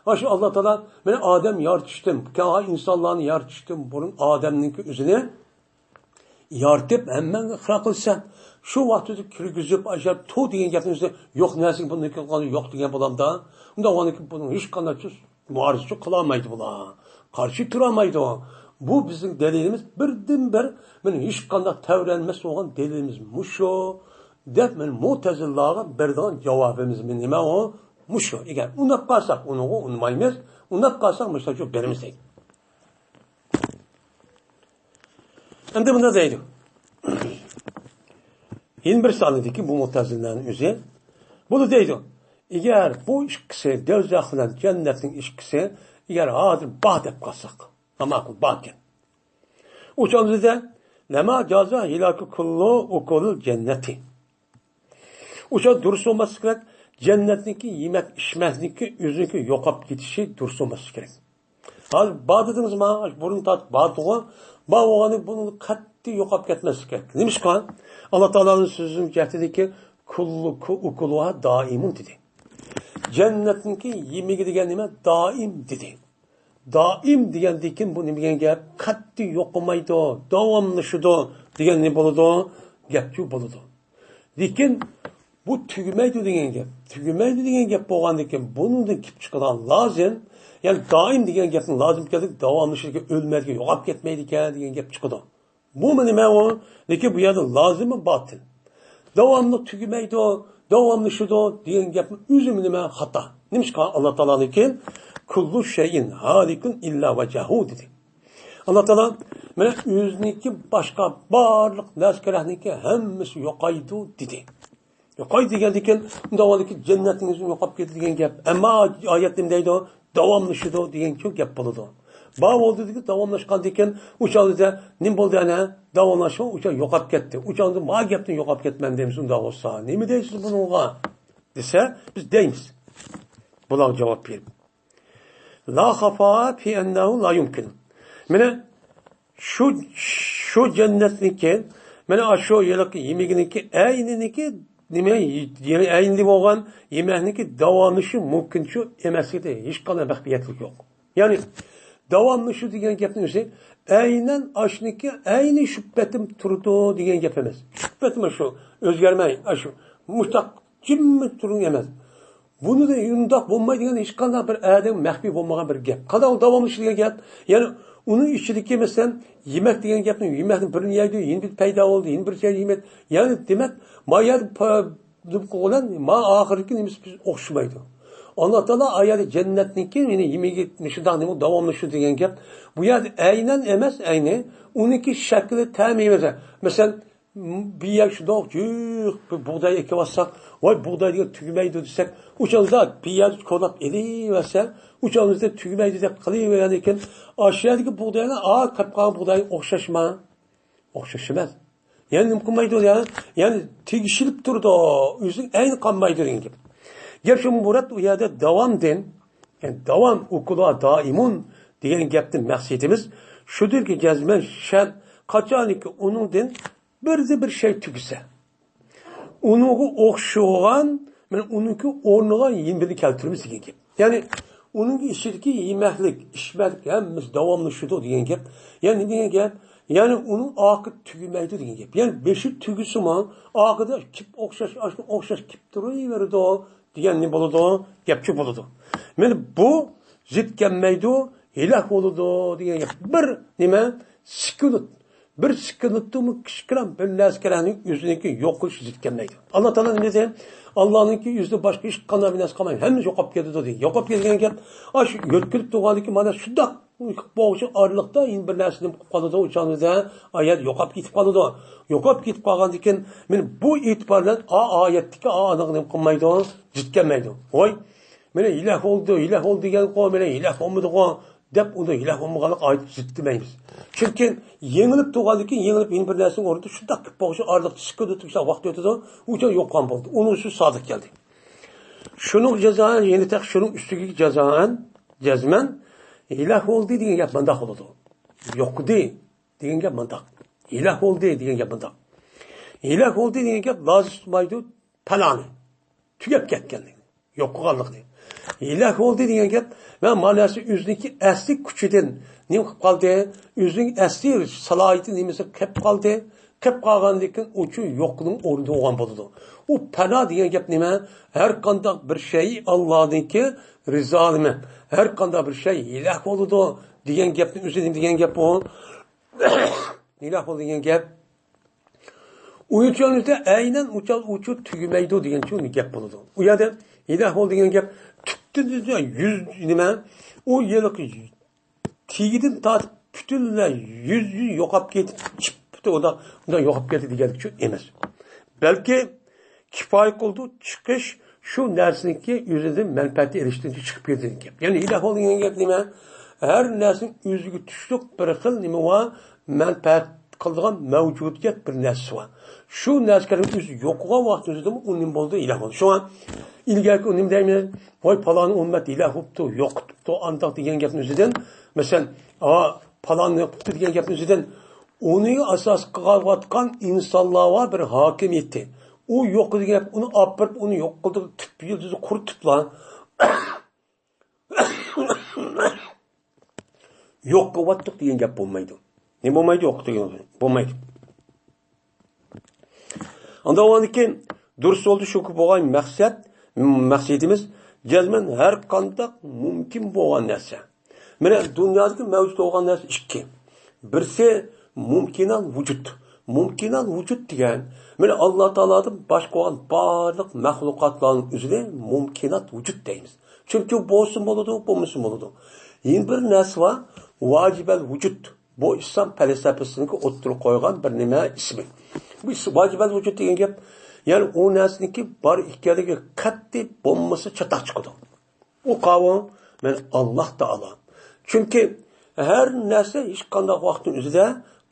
ھە، شۇ ئاللا تائالا، مانا ئادەم يارىتىشتىن، كا-، ئىنسانلارنى يارىتىشتىن بۇرۇن ئادەمنىڭكى ئۆزىنى يارىتىپ ھەممەڭگە ئىقرار قىلسا، شۇ ۋاقتىدا كىرگۈزۈپ، ئاجرىتىپ تۇر دېگەن گەپنىڭ ئۆزى يوق نەرسىگە بۇندىن كېيىن يوق دېگەن بولامدا؟ ئۇنداق بولغاندىكىن بۇنىڭ ھېچقانداق مۇئارىزىچۇ قىلالمايدۇ بۇلار. قارشى تۇرالمايدۇ. بۇ بىزنىڭ دەلىلىمىز بىردىنبىر، مانا ھېچقانداق تەۋرەنمەس بولغان دەلىلىمىز مۇشۇ، دەپ مانا مۇتەزىللارغا بېرىدىغان جاۋابىمىز نېمە ئۇ؟ مۇشۇ. ئەگەر ئۇناپ قالساق ئۇنىڭغا ئۇنىمايمىز، ئۇناپ قالساق مۇشۇنچە بېرىمىز دەيدۇ. ئەمدى بۇنداق دەيدۇ. يەنە بىر سانىدىكى بۇ مۇتەزىلىلەرنىڭ ئۆزى. بۇنى دەيدۇ. ئەگەر بۇ ئىككىسى، دوزاخ بىلەن جەننەتنىڭ ئىككىسى، ئەگەر ھازىر بار دەپ قالساق، ماقۇل باركەن. ئۇ چاغدا لەما جازا ھىلاكۇ كۇللۇ ئۇكۇلۇل جەننەتى. ئۇ چاغدا دۇرۇس بولماسلىقى كېرەك، جەننەتنىڭكى يېمەك ئىچمەكنىڭكى ئۆزىنىڭكى يوقاپ كېتىشى دۇرۇس بولماسلىقى كېرەك. ھازىر بار دېدىڭىز ماڭا، بۇرۇن تارتىپ باردىغۇ، بار بولغاننى بۇنىڭ قەتئىي يوقاپ كەتمەسلىكى كېرەك. نېمىشقا؟ ئاللا تائالانىڭ سۆزىنىڭ جەھىتىدىكى كۇللۇ كۇ-، ئۇكۇلۇھا دائىمۇن دېدى. جەننەتنىڭكى يېمىكى دېگەن نېمە؟ دائىم دېدى. دائىم دېگەندىن كېيىن بۇ نېمە دېگەن گەپ؟ قەتئىي يوقىمايدۇ، داۋاملىشىدۇ دېگەن نېمە بولىدۇ؟ گەپچۇ بولىدۇ. لېكىن بۇ تۈگىمەيدۇ دېگەن گەپ. تۈگىمەيدۇ دېگەن گەپ بولغاندىكىن، بۇنىڭدىن كېلىپ چىقىدىغان لازىم، يەنى دائىم دېگەن گەپنىڭ لازىم كەلدى، داۋاملىشىدىكەن، ئۆلمەيدىكەن، يوقاپ كەتمەيدىكەن دېگەن گەپ چىقىدۇ. بۇمۇ نېمە ئۇ؟ لېكىن بۇ يەردە لازىمى باتىل. داۋاملىق تۈگىمەيدۇ، داۋاملىشىدۇ دېگەن گەپنىڭ ئۆزىمۇ نېمە؟ خاتا. نېمىشقا؟ ئاللا تائالانىڭكى «كۇللۇ شەيئىن ھالىكۇن ئىللا ۋەجھەھۇ» دېدى. ئاللا تائالا مانا ئۆزىنىڭكى باشقا بارلىق نەرسىلەرنىڭكى ھەممىسى يوقايدۇ دېدى. يوقايدۇ دېگەندىكىن، ئۇنداق بولغاندىكىن جەننەتنىڭ ئۆزىمۇ يوقاپ كېتىدۇ دېگەن گەپ. ئەمما ئايەت نېمە دەيدۇ؟ داۋاملىشىدۇ دېگەن گەپ بولىدۇ. بار بولدى دېگەن، داۋاملاشقاندىكىن، ئۇ چاغدا نېمە بولدى ئەنە؟ داۋاملاشماي ئۇ چاغ يوقاپ كەتتى. ئۇ چاغدا ما گەپنى يوقاپ كەتمەن دەيمىز ئۇنداق بولسا. نېمە دەيسىز بۇنىڭغا؟ دېسە، بىز دەيمىز. بۇلارغا جاۋاب بېرىپ. لا خافا في أنه لا يمكن. مانا شۇ، شۇ جەننەتنىڭكى، مانا شۇ ھېلىقى يېمىگىنىڭكى ئەينىنىڭكى نېمە، ئەينىدە بولغان يېمەكنىڭكى داۋاملىشىشى مۇمكىنچۇ ئەمەسلىكى، ھېچقانداق مەخپىيەتلىك يوق. يەنى داۋاملىشىشى دېگەن گەپنىڭ ئۆزى ئەينەن ئاشنىڭكى ئەينى شۇ پېتىم تۇرىدۇ دېگەن گەپ ئەمەس. شۇ پېتىم شۇ ئۆزگەرمەي، ئاشۇ مۇشتاق جىممىت تۇرۇڭ ئەمەس. بۇنىدا ئۇنداق بولمايدىغان، ھېچقانداق بىر ئادەم مەخپىي بولمىغان بىر گەپ. قانداق داۋاملىشىدىغان گەپ؟ يەنى ئۇنىڭ ئىچىدىكى، مەسىلەن، يېمەك دېگەن گەپنى، يېمەكنى بىرىنى يەيدۇ، يەنە بىر پەيدا بولدى، يەنە بىر شەي يېمەك. يەنى دېمەك، ما يەردە پا-، نېمە قىلغان، ما ئاخىرقى نېمىسى بىز ئوخشىمايدۇ. ئاللا تائالا ئايەتتە جەننەتنىڭكى، يەنى يېمىكى شۇنداق نېمە داۋاملىشىدۇ دېگەن گەپ. بۇ يەردە ئەينەن ئەمەس، ئەينى ئۇنىڭكى شەكلى، تەمى ئەمەس. مەسىلەن، بىر يەرگە شۇنداق جىق بىر بۇغداي ئېكىۋاتساق، ۋاي، بۇغداي دېگەن تۈگىمەيدۇ دېسەك، ئۇ چاغدا بىر يەردە كولاپ ئېلىۋەرسە، ئۇ چاغدا تۈگىمەيدۇ دەپ قېلىۋەرگەندىكىن، ئاشۇ يەردىكى بۇغدايلار، ئا، قېلىپ قالغان بۇغداي ئوخشاشما؟ ئوخشاش ئەمەس. يەنى نېمە قىلمايدۇ يا؟ يەنى تېگىشىلىپ تۇرىدۇ، ئۆزىنىڭ ئەينى قالمايدۇ دېگەن گەپ. گەپ شۇ، مۇراد ئۇ يەردە داۋامدىن، يەنى داۋام، ئۇكۇلۇھا دائىمۇن دېگەن گەپتىن مەقسىتىمىز شۇدۇركى، جەزمەن شەرت، قاچانكى ئۇنىڭدىن بىردە بىر شەي تۈگىسە، ئۇنىڭغا ئوخشىغان، مانا ئۇنىڭكى ئورنىغا يېڭى بىرنى كەلتۈرىمىز دېگەن گەپ. يەنى ئۇنىڭ ئىچىدىكى يېمەكلىك، ئىچمەكلىك ھەممىسى داۋاملىشىدۇ دېگەن گەپ. يەنى نېمە دېگەن گەپ؟ يەنى ئۇنىڭ ئاقىرى تۈگىمەيدۇ دېگەن گەپ. يەنى بېشى تۈگىسىمۇ، ئاخىرىدا كېلىپ ئوخشاش، ئاشۇ ئوخشاش كېلىپ تۇرۇۋېرىدۇ دېگەن نېمە بولىدۇ؟ گەپچۇ بولىدۇ. مانا بۇ زىت كەلمەيدۇ، ھېلاك بولىدۇ دېگەن گەپ. بىر نېمە، سېكۇنت. بىر سېكۇنتتىمۇ كىچىككىنە بىر نەرسىگە ئۆزىنىڭكى يوق قىلىش زىت كەلمەيدۇ. ئاللا تائالا نېمە دېدى؟ ئاللانىڭكى ئۆزىدە باشقا ھېچقانداق بىر نەرسە قالمايدۇ. ھەممىسى يوقاپ كېتىدۇ دېدى. يوقاپ كەتكەن گەپ، ئاشۇ يۆتكىلىپ تۇرغاندىكى مانا شۇنداق بولغۇچە ئارىلىقتا يەنە بىر نەرسە نېمە قىلىپ قالىدۇ، ئۇ چاغدا ئايەت يوقاپ كېتىپ قالىدۇ. يوقاپ كېتىپ قالغاندىكىن، مانا بۇ ئېتىبار بىلەن ئا ئايەتتىكى ئا ئانىغا نېمە قىلمايدۇ، زىت كەلمەيدۇ. ۋاي، مانا ھېلاك بولدى، ھېلاك بولدى دېگەنغۇ، مانا ھېلاك بولمىدىغۇ دەپ ئۇنى ھېلاك بولمىغانلىق ئايەت زىت دېمەيمىز. چۈنكى يېڭىلىپ تۇرغاندىكىن، يېڭىلىپ يەنە بىر نەرسىنىڭ ئورنىدا شۇنداق كېلىپ بولغۇچە ئارىلىقتا سېكۇنت شۇنداق ۋاقىت ئۆتىدۇ، ئۇ چاغ يوقىغان بولدى. ئۇنىڭ ئۈستىگە سادىق كەلدى. شۇنىڭغا جازائەن، يەنە تېخى شۇنىڭ ئۈستىگە جازائەن، جەزمەن، ھېلاك بولدى دېگەن گەپ مانداق بولىدۇ. يوقىدى دېگەن گەپ مانداق. ھېلاك بولدى دېگەن گەپ مانداق. ھېلاك بولدى دېگەن گەپ لازىم تۇتمايدۇ پەلانى. تۈگەپ كەتكەنلىكىنى، يوقىغانلىقىنى. ھېلاك بولدى دېگەن گەپ ۋە ماناسى ئۆزىنىڭكى ئەسلى كۈچىدىن نېمە قىلىپ قالدى؟ ئۆزىنىڭ ئەسلى سالاھىيىتى نېمىسى قېلىپ قالدى؟ قېلىپ قالغاندىن كېيىن ئۇچۇ يوقنىڭ ئورنىدا بولغان بولىدۇ. ئۇ پەنا دېگەن گەپ نېمە؟ ھەر قانداق بىر شەي ئاللانىڭكى رىزالىمى، ھەر قانداق بىر شەي ھېلاك بولىدۇ دېگەن گەپنىڭ ئۆزى نېمە دېگەن گەپ ئۇ؟ ھېلاك بولىدۇ دېگەن گەپ. ئۇيچۇلۇقتا ئەينەن ئۇچال ئۇچۇ تۈگىمەيدۇ دېگەنچۇ گەپ بولىدۇ. ئۇ يەردە ھېلاك بول دېگەن گەپ تۈپتىن يۈز نېمە؟ ئۇ يىلقى تېگىدىن تارتىپ پۈتۈنلەي يۈز يۈز يوقاپ كېتىپ، چىپ پۈتۈن ئۇنداق، ئۇنداق يوقاپ كەتتى دېگەنچۇ ئەمەس. بەلكى كىپايە قىلىدۇ، چىقىش شۇ نەرسىنىڭكى ئۆزىدىن مەنپەئەت ئېلىشتىن چىقىپ كېتىدىكەن. يەنى ھېلاك بول دېگەن گەپ نېمە؟ ھەر نەرسىنىڭ ئۆزىگە تۇشلۇق بىر خىل نېمە بار؟ مەنپەئەت قىلىدىغان مەۋجۇدىيەت بىر نەرسىسى بار. شۇ نەرسىنىڭ ئۆزى يوقىغان ۋاقىت ئۆزىدىمۇ ئۇ نېمە بولدى؟ ھېلاك بولدى. شۇڭا ئىلگەركى ئۇ نېمە دەيمىز؟ ۋاي، پالانى ئۈممەت ھېلاك بوپتۇ، يوقىتىپتۇ، ئانداق دېگەن گەپنىڭ ئۆزىدىن، مەسىلەن، ھا، پالانى يوقىتىپتۇ دېگەن گەپنىڭ ئۆزىدىن، ئۇنى ئاساس قىلىۋاتقان ئىنسانلار بار بىر ھاكىمىيىتى. ئۇ يوق دېگەن گەپ، ئۇنى ئاپىرىپ، ئۇنى يوق قىلدى، تۈپ يىلتىزى قۇرۇتۇپلا. يوق قىلىۋاتتۇق دېگەن گەپ بولمايدۇ. نېمە بولمايدۇ؟ يوق دېگەن بولمايدۇ. ئاندىن كېيىن دۇرۇس يولدا شۇكى بولغان مەقسەت، مەقسىتىمىز جەزمەن ھەر قانداق مۇمكىن بولغان نەرسە. مانا دۇنيادىكى مەۋجۇت بولغان نەرسە ئىككى. بىرسى مۇمكىنات ۋۇجۇد. مۇمكىنات ۋۇجۇد دېگەن، مانا ئاللا تائالادىن باشقا بولغان بارلىق مەخلۇقاتلارنىڭ ئۆزىنى مۇمكىنات ۋۇجۇد دەيمىز. چۈنكى بولسىمۇ بولىدۇ، بولمىسىمۇ بولىدۇ. يەنە بىر نەرسە بار، ۋاجىبەل ۋۇجۇد. بۇ ئىسلام پەلسەپىسىنىڭكى ئوتتۇرىغا قويغان بىر نېمە ئىسمى. بۇ ئىس-، ۋاجىبەل ۋۇجۇد دېگەن گەپ، يەنى ئۇ نەرسىنىڭكى بار ئىكەنلىكى قەتئىي بولمىسا چاتاق چىقىدۇ. ئۇ قاۋۇ مەن ئاللا تائالا. چۈنكى ھەر نەرسە ھېچقانداق ۋاقىتنىڭ ئۆزىدە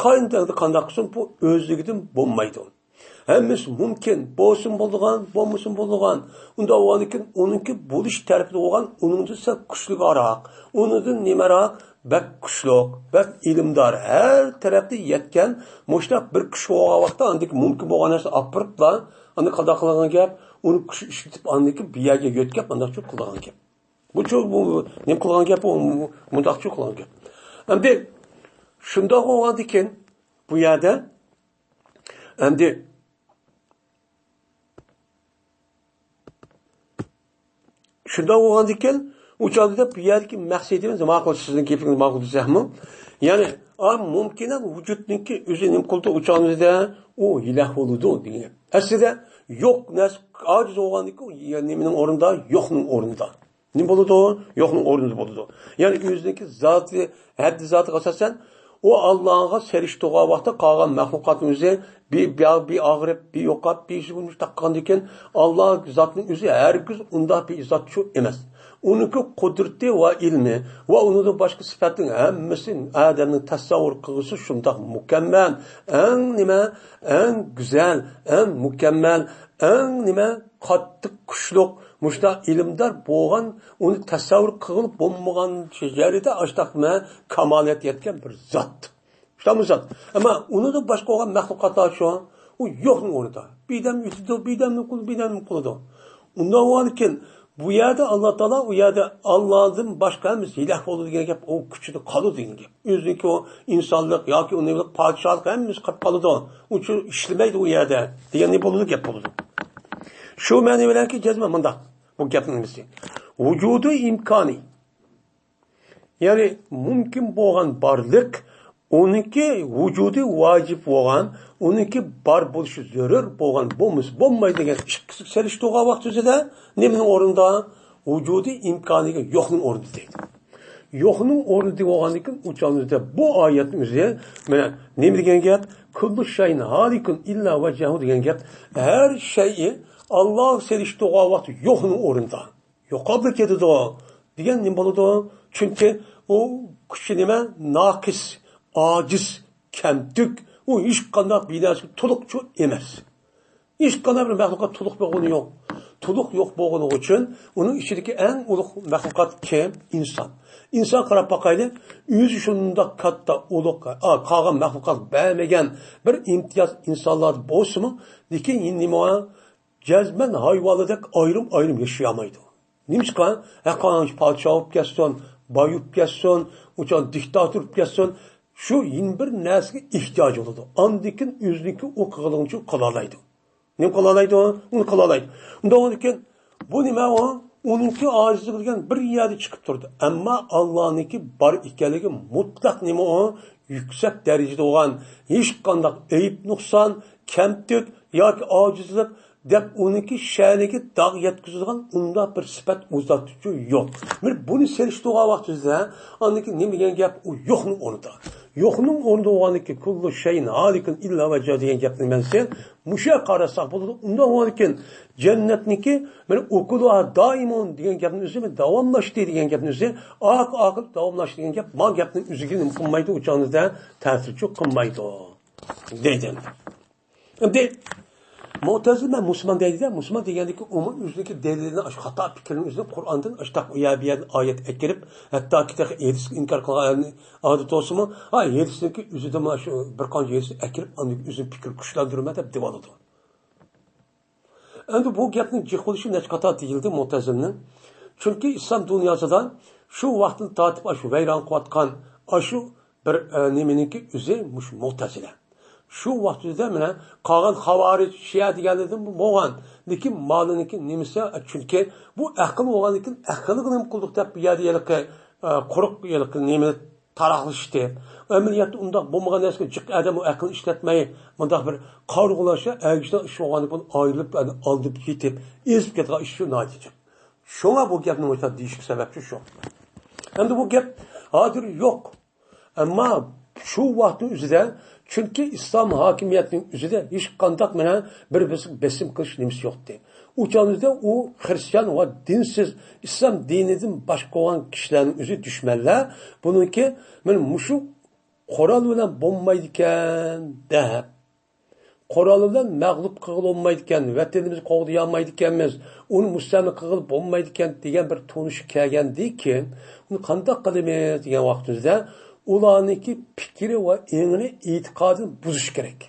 قانداق، قانداق قىلسۇن، بۇ ئۆزلۈكىدىن بولمايدۇ. ھەممىسى مۇمكىن، بولسىمۇ بولىدىغان، بولمىسىمۇ بولىدىغان. ئۇنداق بولغاندىكىن ئۇنىڭكى بولۇش تەرىپىدە بولغان، ئۇنىڭدىن سەل كۈچلۈكراق، ئۇنىڭدىن نېمىراق، بەك كۈچلۈك، بەك ئىلىمدار، ھەر تەرەپتە يەتكەن مۇشۇنداق بىر كۈچ بولغان ۋاقىتتا ئاندىكى مۇمكىن بولغان نەرسە ئاپىرىپلا، ئاندىن قانداق قىلغان گەپ، ئۇنى كۈچ ئىشلىتىپ ئاندىكى بۇ يەرگە يۆتكەپ ئانداقچۇ قىلغان گەپ. بۇچۇ بۇ نېمە قىلغان گەپ، ئۇ مۇنداقچۇ قىلغان گەپ. ئەمدى شۇنداق بولغاندىكىن بۇ يەردە ئەمدى شۇنداق بولغاندىكىن، ئۇ چاغدا بۇ يەردىكى مەقسىتىمىز ماقۇل، سىزنىڭ گېپىڭىز ماقۇل دېسەكمۇ، يەنى، ئا، مۇمكىن ۋۇجۇدنىڭكى ئۆزى نېمە قىلىدۇ، ئۇ چاغدا ئۇ ھىلاك بولىدۇ دېگەن. ئەسلىدە يوق نەرسە ئاجىز بولغاندىكىن، نېمىنىڭ ئورنىدا؟ يوقنىڭ ئورنىدا. نېمە بولىدۇ؟ يوقنىڭ ئورنىدا بولىدۇ. يەنى ئۆزىنىڭكى زاتى، ھەددى زاتىغا ئاساسەن، ئۇ ئاللاغا سېلىشتۇرغان ۋاقىتتا قالغان مەخلۇقاتنىڭ ئۆزى بىر، بىر، بىر ئاغرىپ، بىر يوقاپ، بىر مۇشۇنداق قىلغاندىكىن، ئاللا زاتنىڭ ئۆزى ھەرگىز ئۇنداق بىر زاتچۇ ئەمەس. ئۇنىڭكى قۇدرىتى ۋە ئىلمى ۋە ئۇنىڭدىن باشقا سۈپەتنىڭ ھەممىسى ئادەمنىڭ تەسەۋۋۇر قىلغۇسى شۇنداق مۇكەممەل، ئەڭ نېمە، ئەڭ گۈزەل، ئەڭ مۇكەممەل، ئەڭ نېمە، قاتتىق كۈچلۈك، مۇشۇنداق ئىلىمدار بولغان، ئۇنى تەسەۋۋۇر قىلغىلى بولمىغان يەردە ئاشتاق نېمە، كامالەتكە يەتكەن بىر زات. شۇنداقمۇ زات؟ ئەمما ئۇنىڭدىن باشقا بولغان مەخلۇقاتلار شۇ، ئۇ يوقنىڭ ئورنىدا. بىردەم ئۆتىدۇ، بىردەم قىلىدۇ، بىردەم قىلىدۇ. ئۇنداق بولغاندىكىن، بۇ يەردە ئاللا تائالا، ئۇ يەردە ئاللادىن باشقا ھەممىسى ھىلاك بولىدۇ دېگەن گەپ، ئۇ كۈچىدە قالىدۇ دېگەن گەپ. ئۆزىنىڭكى ئۇ ئىنسانلىق ياكى ئۇنىڭ پادىشاھلىق ھەممىسى قېلىپ قالىدۇ. ئۇنىڭ ئۈچۈن ئىشلىمەيدۇ ئۇ يەردە دېگەن نېمە بولىدۇ، گەپ بولىدۇ. شۇ مەنى بىلەنكى جەزمەن مۇنداق، بۇ گەپنىڭ نېمىسى؟ ۋۇجۇدۇ ئىمكانى. يەنى مۇمكىن بولغان بارلىق، ئۇنىڭكى ۋۇجۇدى ۋاجىپ بولغان، ئۇنىڭكى بار بولۇشى زۆرۈر بولغان، بولمىسا بولمايدۇ دېگەن ئىككىسىگە سېلىشتۇرغان ۋاقىت ئۆزىدە نېمىنىڭ ئورنىدا؟ ۋۇجۇدى ئىمكانىگە يوقنىڭ ئورنىدا دەيدۇ. يوقنىڭ ئورنىدا بولغاندىكىن ئۇ چاغدا بۇ ئايەتنىڭ ئۆزى، مانا نېمە دېگەن گەپ؟ كۇللۇ شەيئىن ھالىكۇن ئىللا ۋەجھەھۇ دېگەن گەپ. ھەر شەيئى ئاللاغا سېلىشتۇرغان ۋاقىت يوقنىڭ ئورنىدا. يوقاپلا كېتىدۇ دېگەن نېمە بولىدۇ؟ چۈنكى ئۇ كۈچى نېمە؟ ناقىس، ئاجىز، كەمتۈك، ئۇ ھېچقانداق بىر نەرسىگە تولۇقچۇ ئەمەس. ھېچقانداق بىر مەخلۇقات تولۇق بولغىنى يوق. تولۇق يوق بولغىنى ئۈچۈن ئۇنىڭ ئىچىدىكى ئەڭ ئۇلۇغ مەخلۇقات كىم؟ ئىنسان. ئىنسان قاراپ باقايلى، ئۆزى شۇنداق كاتتا، ئۇلۇغ، ئا، قالغان مەخلۇقات بەرمىگەن بىر ئىمتىياز ئىنسانلار بولسىمۇ، لېكىن نېمە؟ جەزمەن ھايۋانلاردەك ئايرىم-ئايرىم ياشىيالمايدۇ. نېمىشقا؟ ھەققانچە پادىشاھ بولۇپ كەتسۇن، باي بولۇپ كەتسۇن، ئۇچان دىكتاتور بولۇپ كەتسۇن، شۇ يەنە بىر نەرسىگە ئېھتىياجى بولىدۇ. ئاندىن كېيىن ئۆزىنىڭكى ئۇ قىلغىنىنى قىلالايدۇ. نېمە قىلالايدۇ؟ ئۇنى قىلالايدۇ. ئۇنداق بولىدىكەن، بۇ نېمە ئۇ؟ ئۇنىڭكى ئاجىزلىقى دېگەن بىر يەردە چىقىپ تۇرىدۇ. ئەمما ئاللانىڭكى بار ئىكەنلىكى مۇتلەق نېمە ئۇ؟ يۈكسەك دەرىجىدە بولغان، ھېچقانداق ئەيىب-نۇقسان، كەمتۈك ياكى ئاجىزلىق دەپ ئۇنىڭكى شەنىگە داغ يەتكۈزىدىغان ئۇنداق بىر سۈپەت ئۇ زاتچۇ يوق. مانا بۇنى سېلىشتۇرغان ۋاقتىمىزدا، ئاندىن كېيىن نېمە دېگەن گەپ؟ ئۇ يوقنىڭ ئورنىدا. يوقنىڭ ئورنىدا بولغاندىكى كۇللۇ شەيئىن ھالىكۇن ئىللا ۋەجھە دېگەن گەپنى مەنىسى مۇشۇ يەرگە قارىساق بولىدۇ. ئۇنداق بولغاندىكىن جەننەتنىڭكى مانا ئۇكۇلۇھا دائىمۇن دېگەن گەپنىڭ ئۆزى، داۋاملاشتى دېگەن گەپنىڭ ئۆزى، ئاق-، ئاقىل داۋاملاشتى دېگەن گەپ، ما گەپنىڭ ئۆزىگە نېمە قىلمايدۇ، ئۇ چاغدا تەسىرچۇ قىلمايدۇ دەيدۇ. ئەمدى مۇتەزىلە، مەن مۇسۇلمان دەيدۇ-دە، مۇسۇلمان دېگەندىكى ئۇمۇ ئۆزىنىڭكى دەلىلىنى، ئاشۇ خاتا پىكرىنى ئۆزىنىڭ قۇرئاندىن ئاشتاق ئۇ يەر بۇ يەردىن ئايەت ئەكىرىپ، ھەتتاكى تېخى ھەدىسكە ئىنكار قىلغان ئادەت بولسىمۇ، ھە، ھەدىسنىڭكى ئۆزىدىنمۇ شۇ بىر قانچە ھەدىسنى ئەكىرىپ، ئاندىن ئۆزىنىڭ پىكرىنى كۈچلەندۈرىمەن دەپ دەۋالىدۇ. ئەمدى بۇ گەپنىڭ جىق بولۇشى نەچچە قاتا دېيىلدى مۇتەزىلىنىڭ. چۈنكى ئىسلام دۇنياسىدا شۇ ۋاقىتتىن تارتىپ ئاشۇ ۋەيران قىلىۋاتقان ئاشۇ بىر، ئە، نېمىنىڭكى ئۆزى مۇشۇ مۇتەزىلە. شۇ ۋاقىتتا مانا قالغان خاۋارىج، شىئە دېگەنلەردىن بولغان. لېكىن مالىنىڭكى نېمىسى، چۈنكى بۇ ئەقىل بولغاندىن كېيىن ئەقىلگە نېمە قىلدۇق دەپ بۇ يەردە ھېلىقى، ئە، قۇرۇق ھېلىقى نېمىنى تاراقلىشىشتى. ئەمەلىيەتتە ئۇنداق بولمىغان نەرسىگە جىق ئادەم ئۇ ئەقلىنى ئىشلەتمەي، مۇنداق بىر قارىغۇلارچە ئەگىشىدە ئىش بولغاندىن كېيىن ئايرىلىپ، ئالدىپ كېتىپ، ئېزىپ كېتىدىغان ئىش شۇ ناھايىتى جىق. شۇڭا بۇ گەپنى مۇشۇنداق دېيىشكە سەۋەبچى شۇ. ئەمدى بۇ گەپ ھازىر يوق. ئەمما شۇ ۋاقىتنىڭ ئۆزىدە، چۈنكى ئىسلام ھاكىمىيەتنىڭ ئۆزىدە ھېچقانداق مانا بىر-بىرسىگە بېسىم قىلىش نېمىسى يوقتى. ئۇ چاغدا ئۇ خرىستىيان ۋە دىنسىز، ئىسلام دىنىدىن باشقا بولغان كىشىلەرنىڭ ئۆزى دۈشمەنلەر. بۇنىڭكى مانا مۇشۇ قورال بىلەن بولمايدىكەن دەپ، قورال بىلەن مەغلۇپ قىلغىلى بولمايدىكەن، ۋەتىنىمىزنى قوغدىيالمايدىكەنمىز، ئۇنى مۇستەملىكە قىلغىلى بولمايدىكەن دېگەن بىر تونۇش كەلگەندىن كېيىن، ئۇنى قانداق قىلىمىز دېگەن ۋاقتىمىزدا، ئۇلارنىڭكى پىكرى ۋە ئېڭىنى، ئېتىقادىنى بۇزۇش كېرەك.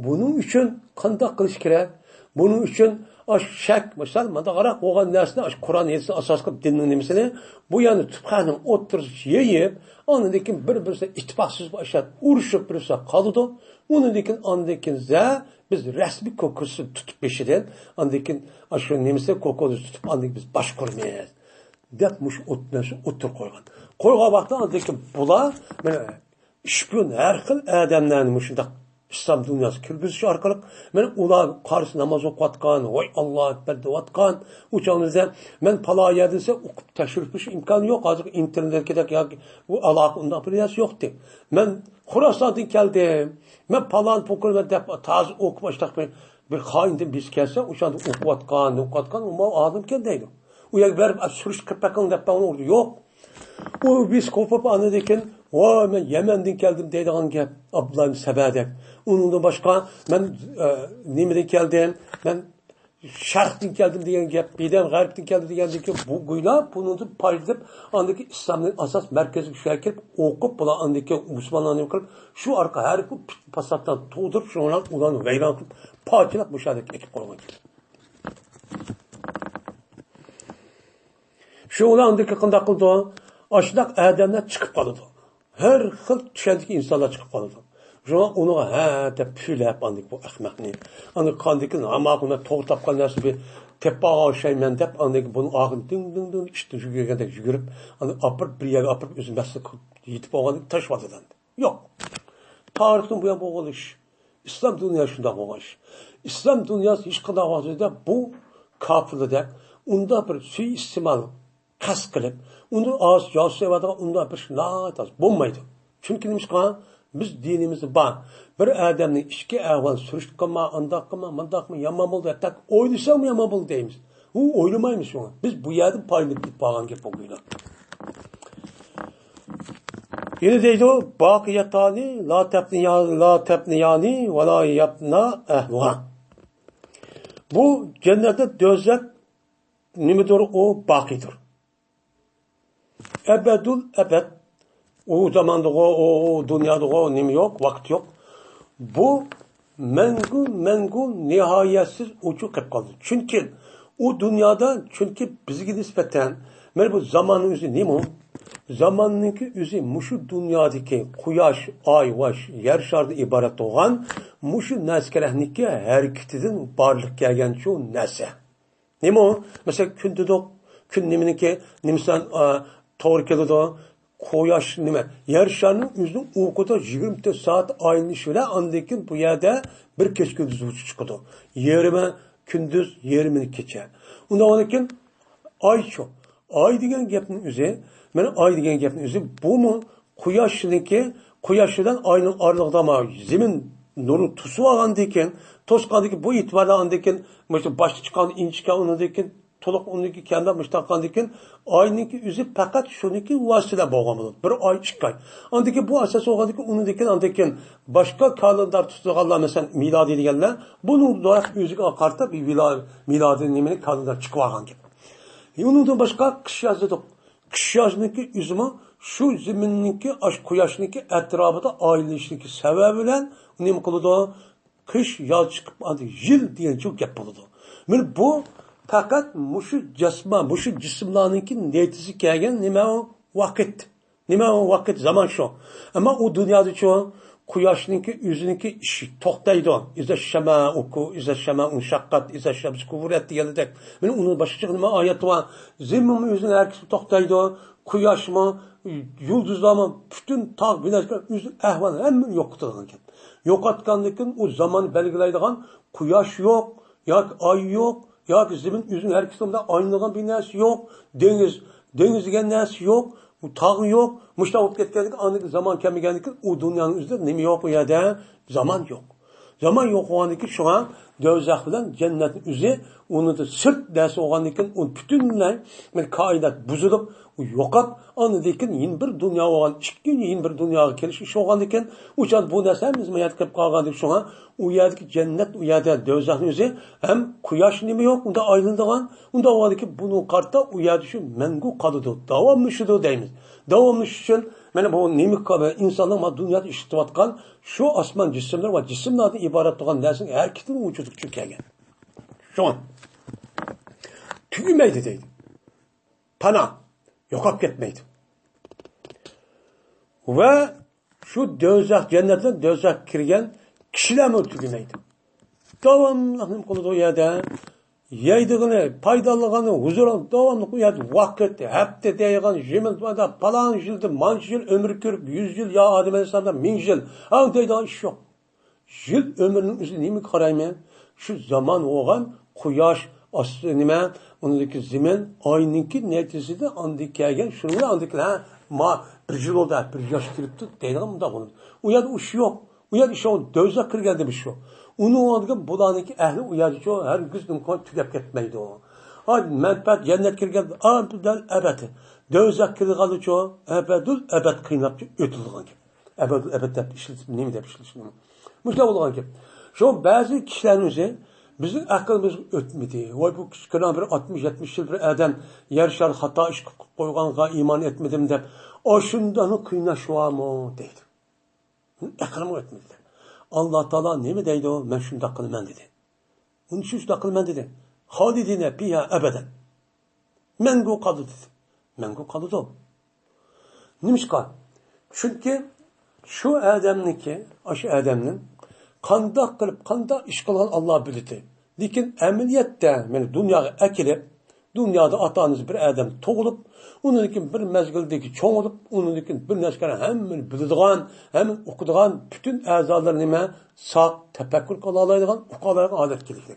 بۇنىڭ ئۈچۈن قانداق قىلىش كېرەك؟ بۇنىڭ ئۈچۈن ئاشۇ شەك، مىسال، مانداقراق بولغان نەرسىنى، ئاشۇ قۇرئان ھەدىسنى ئاساس قىلىپ دىننىڭ نېمىسىنى بۇ يەرنى تۇتۇپ خەقنىڭ ئوتتۇرىسىغا يېيىپ، ئاندىن كېيىن بىر-بىرسى ئىتتىپاقسىز باشلاپ ئۇرۇشۇپ بىرسى قالىدۇ. ئۇنىڭدىن كېيىن، ئاندىن كېيىن زە، بىز رەسمىي كوكۇسنى تۇتۇپ بېشىدىن، ئاندىن كېيىن ئاشۇ نېمىسى كوكۇسنى تۇتۇپ، ئاندىن كېيىن بىز باشقۇرىمىز دەپ مۇشۇ ئوت-، نەرسىنى ئوتتۇرىغا قويغان. قويغان ۋاقىتتا ئاندىن كېيىن بۇلار مانا شپىيون ھەر خىل ئادەملەرنى مۇشۇنداق ئىسلام دۇنياسىغا كىرگۈزۈش ئارقىلىق، مانا ئۇلار قارىسى ناماز ئوقۇۋاتقان، ۋاي ئاللا ئەكبەر دەۋاتقان، ئۇ چاغدا مەن پالان يەردە دېسە ئوقۇپ تەكشۈرۈپ بېرىش ئىمكانى يوق. ھازىرقى ئىنتېرنېتتىكىدەك ياكى بۇ ئالاقە ئۇنداق بىر نەرسە يوقتى. مەن خۇراساندىن كەلدىم، مەن پالان پوكۇرمەن دەپ تازا ئوقۇپ ئاشتاق بىر، بىر خائىندىن بىرسى كەلسە، ئوشاندا ئوقۇۋاتقان، ئوقۇۋاتقان، ئۇ ماۋۇ ئالىمكەن دەيدۇ. ئۇ يەرگە بېرىپ سۈرۈشتە قىلىپ بېقىڭ دەپ بەرگەن ئوردا يوق. ئۇ ئېپىسكوپ ئاندىن كېيىن، ۋاي، مەن يەمەندىن كەلدىم دەيدىغان گەپ، ئابدۇللا ئىبن سەبا دەپ. ئۇنىڭدىن باشقا، مەن، ئە، نېمىدىن كەلدىم، مەن شەرقتىن كەلدىم دېگەن گەپ، بىدەم غەربتىن كەلدى دېگەندىن كېيىن، بۇ گويلا بۇنىڭدىن پايدىلىنىپ، ئاندىكى ئىسلامنى ئاساس مەركەزلىك شۇ يەرگە كېلىپ ئوقۇپ، بۇلار ئاندىن كېيىن مۇسۇلمانلارنى نېمە قىلىپ، شۇ ئارقا ھەر خىل پاساتلارنى تۇغدۇرۇپ، شۇنىڭ بىلەن ئۇلارنى ۋەيران قىلىپ، پارچىلاپ مۇشۇ يەردە ئېلىپ قويغان گەپ. شۇ ئۇلار ئاندىكى قانداق قىلىدۇ؟ ئاشۇنداق ئادەملەر چىقىپ قالىدۇ. ھەر خىل چۈشەنچىدىكى ئىنسانلار چىقىپ قالىدۇ. شۇڭا ئۇنىڭغا ھە دەپ پۈۋلەپ ئاندىكى بۇ ئەخمەقنى. ئاندىن قاندىكى ھامان ئۇنى توغرا تاپقان نەرسە بىر تېپىپ ئالغان ئوخشايمەن دەپ ئاندىكى بۇنىڭ ئارقىدىن دىڭ دىڭ دىڭ ئىتتىن يۈگۈرگەندەك يۈگۈرۈپ، ئاندىن ئاپىرىپ بىر يەرگە ئاپىرىپ ئۆزى مەسلىك قىلىپ يېتىپ بولغاندىن كېيىن تاشلاۋاتىدۇ ئەمدى. يوق. تارىختىن بۇيان بولغان ئىش. ئىسلام دۇنياسى شۇنداق بولغان ئىش. ئىسلام دۇنياسى ھېچقانداق ۋاقىتتا بۇ كاپىرلىدەك ئۇنداق بىر سۇيىئىستېمال قەست قىلىپ، ئۇنى ئاز جاسۇس ئېۋەتىدىغان ئۇنداق بىر ئىش ناھايىتى ئاز بولمايدۇ. چۈنكى نېمىشقا؟ بىز دىنىمىزدا بار. بىر ئادەمنى ئىچكى ئەھۋال سۈرۈشتە قىلما، ئانداق قىلما، مۇنداق قىلما، يامان بولدى، ھەتتا ئويلىساڭمۇ يامان بولدى دەيمىز. ئۇ ئويلىمايمىز شۇڭا. بىز بۇ يەردىن پايدىلىنىپ كېتىپ قالغان گەپ بولغىيلا. يەنە دەيدۇ، باقىياتانى لا تەپنىيا-، لا تەپنىيانى ۋە لا يەپنا ئەھلۇھا. بۇ جەننەتتە دوزاخ نېمىدۇر، ئۇ باقىيدۇر. ئەبەدۇل ئەبەد. ئۇ زاماندىغۇ، ئۇ، ئۇ دۇنيادىغۇ نېمە يوق، ۋاقىت يوق. بۇ مەڭگۈ، مەڭگۈ نىھايەتسىز ئوچۇق قېلىپ قالدى. چۈنكى ئۇ دۇنيادا، چۈنكى بىزگە نىسبەتەن، مانا بۇ زاماننىڭ ئۆزى نېمە؟ زاماننىڭكى ئۆزى مۇشۇ دۇنيادىكى قۇياش، ئاي ۋە يەر شارىدىن ئىبارەت بولغان مۇشۇ نەرسىكەرەكنىڭكى ھەرىكىتىدىن بارلىققا كەلگەن شۇ نەرسە. نېمە ئۇ؟ مەسىلەن، كۈن دېدۇق، كۈن نېمىنىڭكى، نېمىسىدىن، ئا، توغرا كېلىدۇ؟ قۇياش نېمە؟ يەر شارىنىڭ ئۆزىنىڭ ئوقىدا يىگىرمە تۆت سائەت ئايلىنىشى بىلەن ئاندىن كېيىن بۇ يەردە بىر كېچە كۈندۈز ۋۇجۇدقا چىقىدۇ. يېرىمى كۈندۈز، يېرىمى كېچە. ئۇنداق بولغاندىن كېيىن ئايچۇ؟ ئاي دېگەن گەپنىڭ ئۆزى، مانا ئاي دېگەن گەپنىڭ ئۆزى بۇمۇ قۇياشنىڭكى، قۇياش بىلەن ئاينىڭ ئارىلىقىدا ما زېمىن نۇرىنى توسۇۋالغاندىن كېيىن، توسقاندىن كېيىن بۇ ئېتىباردا ئاندىن كېيىن مۇشۇ باشقا چىققان، ئىنچىكە ئۇنىڭدىن كېيىن تولۇق ئۇنىڭكى كەمدە مۇشۇنداق قىلغاندىن كېيىن ئاينىڭكى ئۆزى پەقەت شۇنىڭكى ۋاسىتە بىلەن بولغان بولىدۇ. بىر ئاي، ئىككى ئاي. ئاندىن كېيىن بۇ ئاساس بولغاندىن كېيىن ئۇنىڭدىن كېيىن ئاندىن كېيىن باشقا كالېندار تۇتىدىغانلار، مەسىلەن، مىلادىي دېگەنلەر، بۇنىڭ دۆلەت ئۆزىگە قارىتا بىر مىلا-، مىلادىي نېمىنى كالېندار چىقىۋالغان گەپ. ئۇنىڭدىن باشقا قىش ياز دېدۇق. قىش يازنىڭكى ئۆزىمۇ شۇ زېمىننىڭكى، ئاشۇ قۇياشنىڭكى ئەتراپىدا ئايلىنىشىنىڭكى سەۋەبى بىلەن نېمە قىلىدۇ؟ قىش، ياز چىقىپ، ئاندىن يىل دېگەنچە گەپ بولىدۇ. مانا بۇ پەقەت مۇشۇ جەسمە، مۇشۇ جىسىملارنىڭكى نەتىجىسى كەلگەن نېمە ئۇ؟ ۋاقىت. نېمە ئۇ؟ ۋاقىت، زامان شۇ. ئەمما ئۇ دۇنيادىچۇ؟ قۇياشنىڭكى ئۆزىنىڭكى ئىشى توختايدۇ. ئىزا شەمائۇ كۇ، ئىزا شەمائۇ ئىنشەققەت، ئىزا شەمسۇ كۇۋرەت دېگەندەك. مانا ئۇنىڭ باشقىچە نېمە ئايەت بار؟ زېمىنمۇ ئۆزىنىڭ ھەرىكىتى توختايدۇ. قۇياشمۇ، يۇلدۇزلارمۇ، پۈتۈن تاغ، بىنەسكە ئۆزىنىڭ ئەھۋالى ھەممىنى يوقىتىدىغان گەپ. يوقاتقاندىن كېيىن ئۇ زامان بەلگىلەيدىغان قۇياش يوق، ياكى ئاي يوق، ياكى زېمىن ئۆزىنىڭ ھەرىكىتى بىلەن ئايلىنىدىغان بىر نەرسە يوق، دېڭىز، دېڭىز دېگەن نەرسە يوق، بۇ تاغ يوق، مۇشۇنداق بولۇپ كەتكەندىن كېيىن، ئاندىن كېيىن زامان كەلمىگەندىن كېيىن ئۇ دۇنيانىڭ ئۆزىدە نېمە يوق؟ ئۇ يەردە زامان يوق. زامان يوق بولغاندىن كېيىن شۇڭا دوزاخ بىلەن جەننەتنىڭ ئۆزى ئۇنىڭدىن سىرت نەرسە بولغاندىن كېيىن ئۇ پۈتۈنلەي بىر كائىنات بۇزۇلۇپ، ئۇ يوقاپ، ئاندىن كېيىن يەنە بىر دۇنيا بولغان، ئىككىنچى يەنە بىر دۇنياغا كېلىش ئىش بولغاندىن كېيىن، ئۇ چاغدا بۇ نەرسە ھەممىسى مەينەت قىلىپ قالغاندىن كېيىن شۇڭا ئۇ يەردىكى جەننەت، ئۇ يەردە دوزاخنىڭ ئۆزى ھەم قۇياش نېمە يوق، ئۇندا ئايلىنىدىغان، ئۇنداق بولغاندىكىن بۇنىڭغا قارىتا ئۇ يەردە شۇ مەڭگۈ قالىدۇ، داۋاملىشىدۇ دەيمىز. داۋاملىشىش ئۈچۈن مانا بۇ نېمە، ئىنساننىڭ مانا دۇنيادا ئىشلىتىۋاتقان شۇ ئاسمان جىسىملىرى ۋە جىسىملاردىن ئىبارەت بولغان نەرسىنىڭ ھەرىكىتىنى ئۇچۇرۇپ چۈشۈپ كەلگەن. شۇڭا تۈگىمەيدۇ دەيدۇ. پانا، يوقاپ كەتمەيدۇ. ۋە شۇ دوزاخ، جەننەتتىن دوزاخقا كىرگەن كىشىلەرمۇ تۈگىمەيدۇ. داۋاملىق نېمە قىلىدۇ ئۇ يەردە؟ يەيدىغىنى، پايدىلانغىنى، ھۇزۇرى داۋاملىق ئۇ يەردە ۋاقىت، ھەپتە دەيدىغان، يىل، پالان يىلدا مانچە يىل ئۆمۈر كۆرۈپ، يۈز يىل، يا ئادەم ئەلەيھىسسالامدا مىڭ يىل، ھاڭ دەيدىغان ئىش يوق. يىل ئۆمرىنىڭ ئۆزى نېمىگە قارايمەن؟ شۇ زامان بولغان قۇياش، ئاستى نېمە، ئۇنىڭدىكى زېمىن، ئاينىڭكى نەتىجىسىدە ئاندىن كەلگەن، شۇنىڭ بىلەن ئاندىن كېيىن، ھە، ما بىر يىل بولدى، بىر ياش كىرىپتۇ دەيدىغان مۇنداق بولىدۇ. ئۇ يەردە ئۇ ئىش يوق. ئۇ يەردە ئىش يوق، دوزاخ كىرگەندە بىر ئىش يوق. ئۇنىڭ ئالدىدا بۇلارنىڭكى ئەھلى ئۇ يەردە شۇ ھەرگىز ئىمكان تۈگەپ كەتمەيدۇ. ئا، مەنپەئەت جەننەت كىرگەندە ئەبەدەل ئەبەد. دوزاخ كىرگەندە شۇ ئەبەدۇل ئەبەد قىيناپ ئۆتىدىغان گەپ. ئەبەدۇل ئەبەد دەپ ئىشلىتىپ، نېمە دەپ ئىشلىتىش نېمە؟ مۇشۇنداق بولغان گەپ. شۇ بەزى كىشىلەرنىڭ ئۆزى بىزنىڭ ئەقلىمىز ئۆتمىدى. ۋاي، بۇ كىچىككىنە بىر ئاتمىش، يەتمىش يىل بىر ئادەم يەر شارى خاتا ئىش قىلىپ قويغانغا ئىمان ئەتمىدىم دەپ، ئاشۇنداقمۇ قىيناش بارمۇ دەيدۇ. ئەقلىمۇ ئۆتمىدى. ئاللا تائالا نېمە دەيدۇ؟ مەن شۇنداق قىلىمەن دېدى. ئۇنى شۇنداق قىلىمەن دېدى. خالىدىنە پىھا ئەبەدەن. مەڭگۈ قالىدۇ دېدى. مەڭگۈ قالىدۇ. نېمىشقا؟ چۈنكى شۇ ئادەمنىڭكى، ئاشۇ ئادەمنىڭ قانداق قىلىپ، قانداق ئىش قىلغان ئاللا بىلىدۇ. لېكىن ئەمەلىيەتتە مېنى دۇنياغا ئەكېلىپ، دۇنيادا ئاتا-ئانىسى بىر ئادەم تۇغۇلۇپ، ئۇنىڭدىن كېيىن بىر مەزگىلدىن كېيىن چوڭىيىپ، ئۇنىڭدىن كېيىن بىر نەچچە ھەممىنى بىلىدىغان، ھەممىنى ئۇقىدىغان، پۈتۈن ئەزالىرى نېمە، ساق، تەپەككۇر قىلالايدىغان، ئۇقالايدىغان ھالەتكە كېلىدۇ.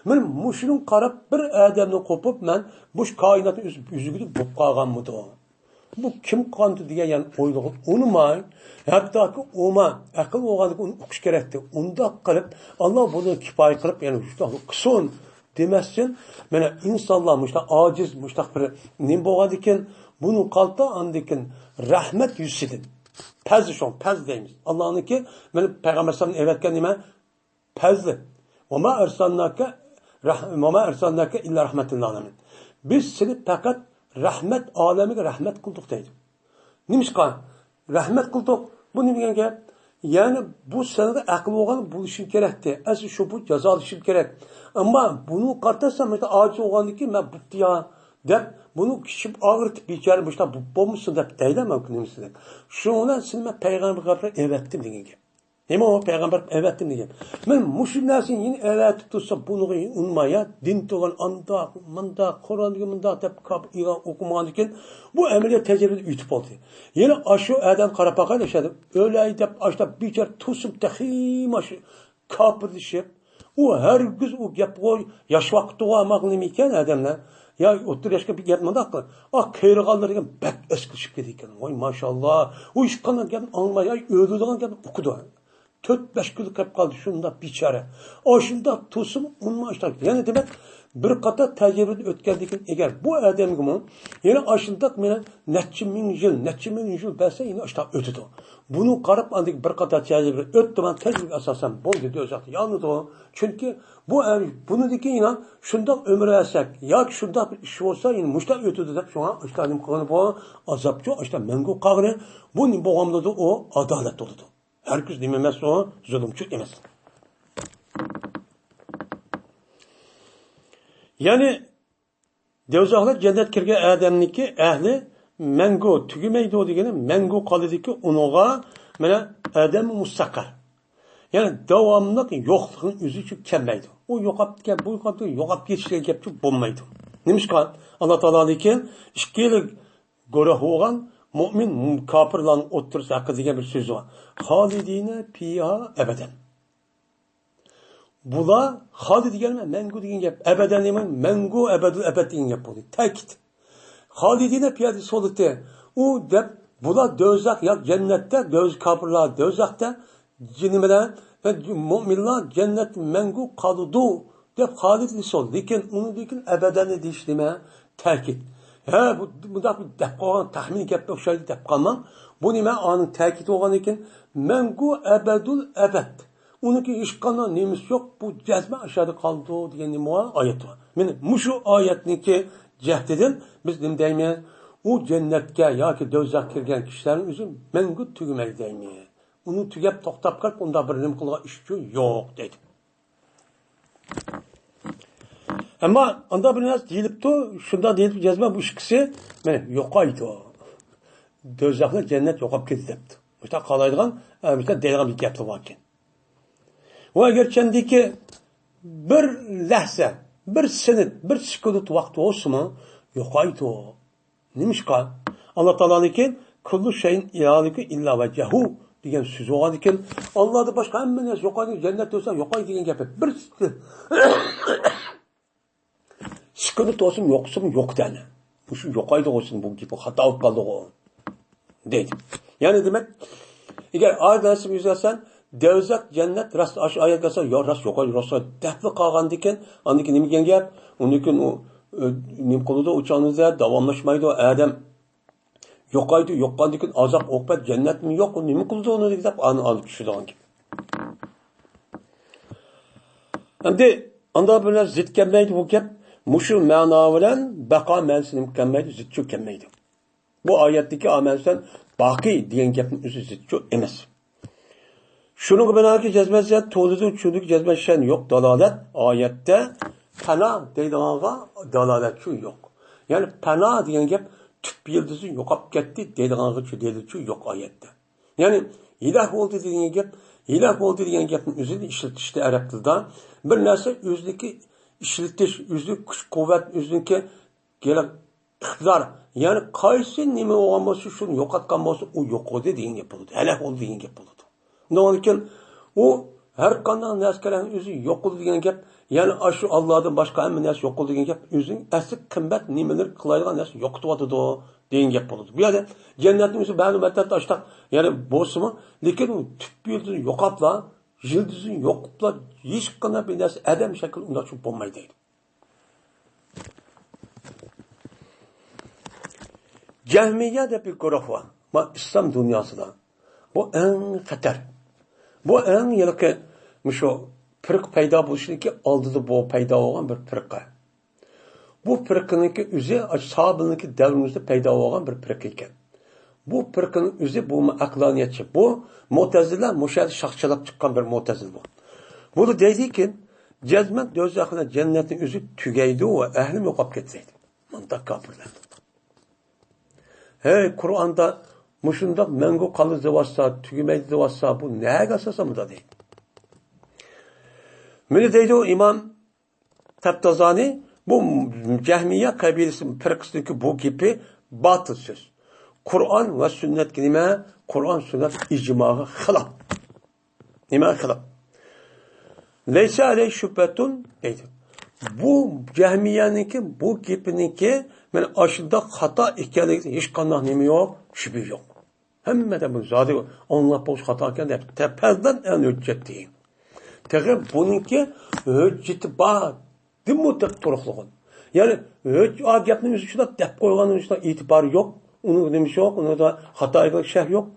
مانا مۇشۇنىڭغا قاراپ بىر ئادەمنى قوپۇپ، مەن مۇشۇ كائىناتنى ئۆز-، ئۆزگىدە بولۇپ قالغانمىدۇ؟ بۇ كىم قانىتى دېگەن يەنە ئويلىغىلى ئۇنىماي، ھەتتاكى ئۇما، ئەقىل بولغاندىكىن ئۇنى ئۇقۇش كېرەكتى. ئۇنداق قىلىپ، ئاللا بۇنى كىپايە قىلىپ، يەنە شۇنداق قىلسۇن دېمەستىن، مانا ئىنسانلار مۇشۇنداق ئاجىز، مۇشۇنداق بىر نېمە بولغاندىكىن، بۇنى قالتا ئاندىكىن رەھمەت يۈزىسىدىن. پەزلى شۇڭ، پەزلى دەيمىز. ئاللانىڭكى، مانا پەيغەمبەر ئەلەيھىسسالام ئەۋەتكەن نېمە؟ پەزلى. ۋەما ئەرسەلناكە رەھ-، ۋەما ئەرسەلناكە ئىللا رەھمەتىل ئالەمىن. بىز سېنى پەقەت رەھمەت ئالەمىگە رەھمەت قىلدۇق دەيدۇ. نېمىشقا؟ رەھمەت قىلدۇق. بۇ نېمە دېگەن گەپ؟ يەنى بۇ سېنىڭدە ئەقىل بولغان بولۇشۇڭ كېرەكتى. ئەسلى شۇ بۇ جازالىشىڭ كېرەك. ئەمما بۇنى قارىتاسەن، مۇشۇنداق ئاجىز بولغاندىكىن مەن بوپتۇ يا دەپ، بۇنى كىشى ئاغرىتىپ بىچارە مۇشۇنداق بولۇپ بولمىسۇن دەپ دەيدۇ مەن نېمىسىنى. شۇنىڭ بىلەن سېنى مەن پەيغەمبەر قىلىپ ئەۋەتتىم دېگەن گەپ. نېمە ئۇ پەيغەمبەر ئەۋەتتىم دېگەن؟ مەن مۇشۇ نەرسىنى يەنە ئەۋەتىپ تۇرسا، بۇنىڭغا ئۇنىماي يا، دىن تۇغان ئانداق، مۇنداق، قۇرئان دېگەن مۇنداق دەپ كاپ-، ئىغا ئوقۇمىغاندىكىن، بۇ ئەمەلىيەت تەجرىبىدە ئۆتۈپ بولدى. يەنە ئاشۇ ئادەم قاراپ باقايلى، ئاشۇ ئادەم ئۆلەي دەپ، ئاشۇنداق بىچارە تۇرسۇن تېخىمۇ ئاشۇ كاپىرلىشىپ، ئۇ ھەرگىز ئۇ گەپقۇ ياش ۋاقىتتىغۇ ئاماق نېمە ئىكەن ئادەملەر؟ يا ئوتتۇرا ياشقا بىر گەپ مۇنداق قىل. ئا، قېرىغانلار دېگەن بەك ئەسكىلىشىپ كېتىدىكەن. ۋاي، ماشائاللا. ئۇ ھېچقانداق گەپنى ئاڭلىماي، ئاي، ئۆلىدىغان گەپنى ئۇقىدۇ. تۆت بەش كۈنلا قېلىپ قالدى، شۇنداق بىچارە. ئاشۇنداق تۇرسىمۇ ئۇنىماي ئاشۇنداق. يەنە دېمەك، بىر قاتار تەجرىبىدىن ئۆتكەندىن كېيىن، ئەگەر بۇ ئادەمگىمۇ يەنە ئاشۇنداق مېنى نەچچە مىڭ يىل، نەچچە مىليون يىل بەرسە، يەنە ئاشۇنداق ئۆتىدۇ. بۇنى قاراپ، ئاندىن بىر قاتار تەجرىبە ئۆتتى، مانا تەجرىبىگە ئاساسەن بولدى، دوزاختا يانىدۇ. چۈنكى بۇ ئەم-، بۇنىڭدىن كېيىن يەنە شۇنداق ئۆمۈر بەرسەك ياكى شۇنداق بىر ئىش بولسا، يەنە مۇشۇنداق ئۆتىدۇ دەپ، شۇڭا ئاشۇنداق نېمە قىلغىنى بۇ ئازابچۇ، ئاشۇنداق مەڭگۈ قالغىنى، بۇ نېمە بولغان بولىدۇ؟ ئۇ ئادالەت بولىدۇ. ھەرگىز نېمە ئەمەس ئۇ، زۇلۇمچۇ ئەمەس. يەنى، دوزاخلىق جەننەت كىرگەن ئادەمنىڭكى ئەھلى مەڭگۈ تۈگىمەيدۇ دېگىنى، مەڭگۈ قالىدىكى ئۇنىڭغا مانا، ئادەم مۇستەقەر. يەنى داۋاملىق يوقلۇقنىڭ ئۆزى ئۈچۈن كەلمەيدۇ. ئۇ يوقاپ كەت، بۇ يوقاپتۇ، يوقاپ كېتىش دېگەن گەپچۇ بولمايدۇ. نېمىشقا؟ ئاللا تائالانىڭكى ئىككىلا گۇرۇھ بولغان مۇئمىن، كاپىرلارنىڭ ئوتتۇرىسى ھەققىدە دېگەن بىر سۆزى بار. خالىدىنە پىھا ئەبەدەن. بۇلار خالىد دېگەن مەڭگۈ دېگەن گەپ. ئەبەدەن دېمەي، مەڭگۈ ئەبەدۇل ئەبەد دېگەن گەپ بولدى. تەكىت. خالىدىنە پىھا دېسە بولدى. ئۇ دەپ، بۇلار دوزاخ ياكى جەننەتتە، دوزاخ، كاپىرلار دوزاختا، جىنى بىلەن ۋە مۇئمىنلار جەننەتتە مەڭگۈ قالىدۇ دەپ خالىد دېسە بولدى. لېكىن ئۇنىڭدىن كېيىن ئەبەدەننى دېيىش نېمە؟ تەكىت. ھە، بۇ، بۇنداق بىر دەپ قويغان تەخمىنىي گەپكە ئوخشايدۇ دەپ قالماڭ. بۇ نېمە؟ ئانىڭ تەكىتى بولغاندىن كېيىن مەڭگۈ ئەبەدۇل ئەبەد. ئۇنىڭكى ھېچقانداق نېمىسى يوق. بۇ جەزمەن ئاشۇ يەردە قالىدۇ دېگەن نېمە بار؟ ئايەت بار. مانا مۇشۇ ئايەتنىڭكى جەھىتىدىن بىز نېمە دەيمىز؟ ئۇ جەننەتكە ياكى دوزاخقا كىرگەن كىشىلەرنىڭ ئۆزى مەڭگۈ تۈگىمەيدۇ دەيمىز. ئۇنى تۈگەپ توختاپ قېلىپ ئۇنداق بىر نېمە قىلغان ئىش ئۈچۈن يوق دەيدۇ. ئەمما ئاندا بىر نەرسە دېيىلىپتۇ، شۇنداق دېيىلىپ جەزمەن بۇ ئىككىسى، مانا، يوقايدۇ. دوزاخ بىلەن جەننەت يوقاپ كېتىدۇ دەپتۇ. مۇشۇنداق قالايدىغان، ئە، مۇشۇنداق دەيدىغان بىر گەپلەر باركەن. ۋە ئەگەر چەندىكى بىر لەھزە، بىر سىنىت، بىر سېكۇنت ۋاقىت بولسىمۇ يوقايدۇ. نېمىشقا؟ ئاللا تائالانىڭكى «كۇللۇ شەيئىن ھالىكۇن ئىللا ۋەجھەھۇ» دېگەن سۆزى بولغاندىكىن، ئاللادىن باشقا ھەممە نەرسە يوقايدۇ، جەننەت بولسا يوقايدۇ دېگەن گەپ. بىر سېكۇنت بولسىمۇ يوقسىمۇ يوق دەنە. مۇشۇ يوقايدىغۇ سېنىڭ بۇ گېپىڭ خاتا بولۇپ قالدىغۇ دەيدۇ. يەنى دېمەك، ئەگەر ئايەت نەرسىگە يۈزلەنسەڭ، دوزاخ، جەننەت، راست، ئاشۇ ئايەتكە سەن، يا، راست، يوقايدۇ، راست، دەپلا قالغاندىكىن، ئاندىن كېيىن نېمە دېگەن گەپ؟ ئۇندىن كېيىن ئۇ، ئۆ، نېمە قىلىدۇ؟ ئۇ چاغنىڭدا داۋاملاشمايدۇ، ئادەم يوقايدۇ، يوققاندىن كېيىن ئازاب، ئوقۇبەت، جەننەتمۇ يوق، ئۇ نېمە قىلىدۇ ئۇنى دەپ، ئانى ئالىپ چۈشىدىغان گەپ. ئەمدى ئاندا بىلەن زىت كەلمەيدۇ بۇ گەپ. مۇشۇ مەنا بىلەن بەقا مەنىسى نېمە كەلمەيدۇ؟ زىتچۇ كەلمەيدۇ. بۇ ئايەتتىكى ئامەن بىلەن باقى دېگەن گەپنىڭ ئۆزى زىتچۇ ئەمەس. شۇنىڭغا بىنائەن جەزمەن زىت تولىدۇ، چۈنكى جەزمەن شەن يوق، دالالەت ئايەتتە پەنا دەيدىغانغا دالالەتچۇ يوق. يەنى پەنا دېگەن گەپ تۈپ يىلتىزى يوقاپ كەتتى دەيدىغانغىچۇ دەلىلچۇ يوق ئايەتتە. يەنى ھىلاك بولدى دېگەن گەپ، ھىلاك بولدى دېگەن گەپنىڭ ئۆزىنى ئىشلىتىشتە ئەرەب تىلدا بىر نەرسە ئۆزىنىڭكى ئىشلىتىش، ئۆزىنىڭ كۈچ قۇۋۋەت، ئۆزىنىڭكى ئىقتىدار، يەنى قايسى نېمە بولغان بولسا، شۇنى يوقاتقان بولسا، ئۇ يوقىدى دېگەن گەپ بولىدۇ. ھالاك بولدى دېگەن گەپ بولىدۇ. ئۇنداق بولغاندىكىن، ئۇ ھەر قانداق نەرسىلەرنىڭ ئۆزى يوقىدى دېگەن گەپ، يەنى ئاشۇ ئاللادىن باشقا ھەممە نەرسە يوقىدى دېگەن گەپ، ئۆزىنىڭ ئەسلى قىممەت نېمىلىرى قىلايدىغان نەرسە يوقىتىۋاتىدۇ دېگەن گەپ بولىدۇ. بۇ يەردە جەننەتنىڭ ئۆزى بەزى مەددەتتە ئاشتاق، يەنى بولسىمۇ، لېكىن ئۇ تۈپ يىلتىزىنى يوقاپلا، يىلتىزىنى يوقىپلا، ھېچقانداق بىر نەرسە ئادەم شەكلى ئۇنداقچە بولمايدۇ دەيدۇ. جەھمىيە دەپ بىر گۇرۇھ بار. ما ئىسلام دۇنياسىدا. بۇ ئەڭ خەتەر. بۇ ئەڭ ھېلىقى مۇشۇ پىرقە پەيدا بولۇشنىڭكى ئالدىدا بۇ پەيدا بولغان بىر پىرقە. بۇ پىرقىنىڭكى ئۆزى ساھابىنىڭكى دەۋرىمىزدە پەيدا بولغان بىر پىرقە ئىكەن. بۇ پىرقىنىڭ ئۆزى بۇمۇ ئەقلانىيەتچى، بۇ مۇتەزىلە، مۇشۇ يەردە شاخچىلاپ چىققان بىر مۇتەزىلە بۇ. بۇ دەيدىكى، جەزمەن دوزاخ بىلەن جەننەتنىڭ ئۆزى تۈگەيدۇ ۋە ئەھلىمۇ يوقاپ كېتىدۇ دەيدۇ. مۇنداق كاپىرلار. ھەي، قۇرئاندا مۇشۇنداق مەڭگۈ قالىدۇ دەۋاتسا، تۈگىمەيدۇ دەۋاتسا، بۇ نەگە ئاساسەن بۇنداق دەيدۇ؟ مانا دەيدۇ ئىمام تەپتازانى، بۇ جەھمىيە قەبىلىسى پىرقىسىنىڭكى بۇ گېپى باتىل سۆز. قۇرئان ۋە سۈننەتكە نېمە؟ قۇرئان، سۈننەت، ئىجماغا خىلاپ. نېمە خىلاپ؟ لەيسە ئەلەي شۈبھەتۇن دەيدۇ. بۇ جەھمىيەنىڭكى بۇ گېپىنىڭكى مانا ئاشۇنداق خاتا ئىكەنلىكىدە ھېچقانداق نېمە يوق، شۈبھە يوق. ھەممىدە بۇ زادى ئاڭلاپ بولۇش خاتا ئىكەن دەپ تەپەزدان ئەن ھۆججەت دېگەن. تېخى بۇنىڭكى ھۆججىتى بار دىمۇ دەپ تۇرۇقلىغان. يەنى ھۆج-، ئا، گەپنى ئۆزى شۇنداق دەپ قويغان، شۇنداق ئېتىبارى يوق. ئۇنىڭ نېمىسى يوق، ئۇنىڭدا خاتا شەك يوق.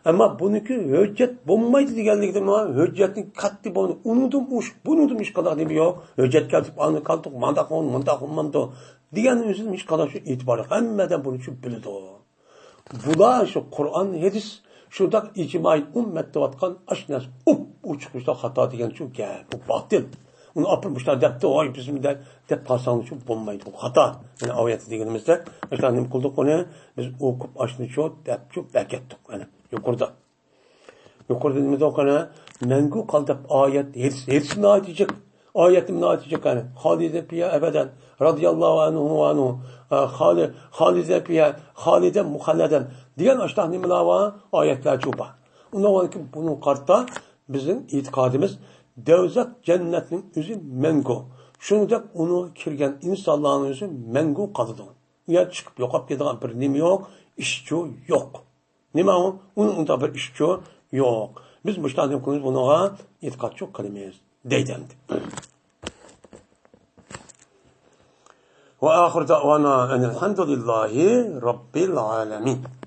ئەمما بۇنىڭكى ھۆججەت بولمايدۇ دېگەنلىكىدىن ھۆججەتنىڭ قەتئىي بولمىدى. ئۇنىڭدىن ئۇش-، بۇنىڭدىن ھېچقانداق نېمە يوق. ھۆججەت كەلتۈرۈپ، ئانى كالتۇق، مانداق بولمىدى، مۇنداق بولمامدۇ دېگەننىڭ ئۆزىدىن ھېچقانداق شۇ ئېتىبار يوق. ھەممە ئادەم بۇنى شۇ بىلىدۇ. بۇلار شۇ قۇرئان، ھەدىس، شۇنداق ئىجمائىي ئۈممەت دەۋاتقان ئاشۇ نەرسە ئوپئوچۇق شۇنداق خاتا دېگەن شۇ گەپ، بۇ باتىل. ئۇنى ئاپىرىپ مۇشۇنداق دەپتۇ، ۋاي بىزمۇ دە-، دەپ قالساڭ شۇ بولمايدۇ، بۇ خاتا. مانا ئايەتتە دېگىنىمىزدەك، مۇشۇنداق نېمە قىلدۇق ئۇنى؟ بىز ئوقۇپ ئاشۇنى شۇ دەپ شۇ ئەكەتتۇق. مانا يۇقىرىدا. يۇقىرىدا نېمە دېدۇق قېنى؟ مەڭگۈ قال دەپ ئايەت، ھەدىس، ھەدىس ناھايىتى جىق. ئايەتتىمۇ ناھايىتى جىق قېنى. خالدىن فىيھا ئەبەدەن، رەزىيەللاھۇ ئەنھۇ ۋە ئەنھۇ. ئە، خالى-، خالدىن فىيھا، خالىدەن مۇخەللەدەن دېگەن ئاشۇنداق نېمىلەر بار؟ ئايەتلەرچۇ بار. ئۇنىڭ كېيىن بۇنىڭغا قارىتا بىزنىڭ ئېتىقادىمىز، دەۋزەخ جەننەتنىڭ ئۆزى مەڭگۈ. شۇنىڭدەك ئۇنىڭغا كىرگەن ئىنسانلارنىڭ ئۆزى مەڭگۈ قالىدۇ. ئۇ يەردە چىقىپ يوقاپ كېتىدىغان بىر نېمە يوق، ئىشچۇ يوق. نېمە ئۇ؟ ئۇنىڭ ئۇنداق بىر ئىشچۇ يوق. بىز مۇشۇنداق نېمە قىلىمىز، بۇنىڭغا ئېتىقادچۇ قىلىمىز، دەيدۇ ئەمدى. وآخر دعوانا أن الحمد لله رب العالمين.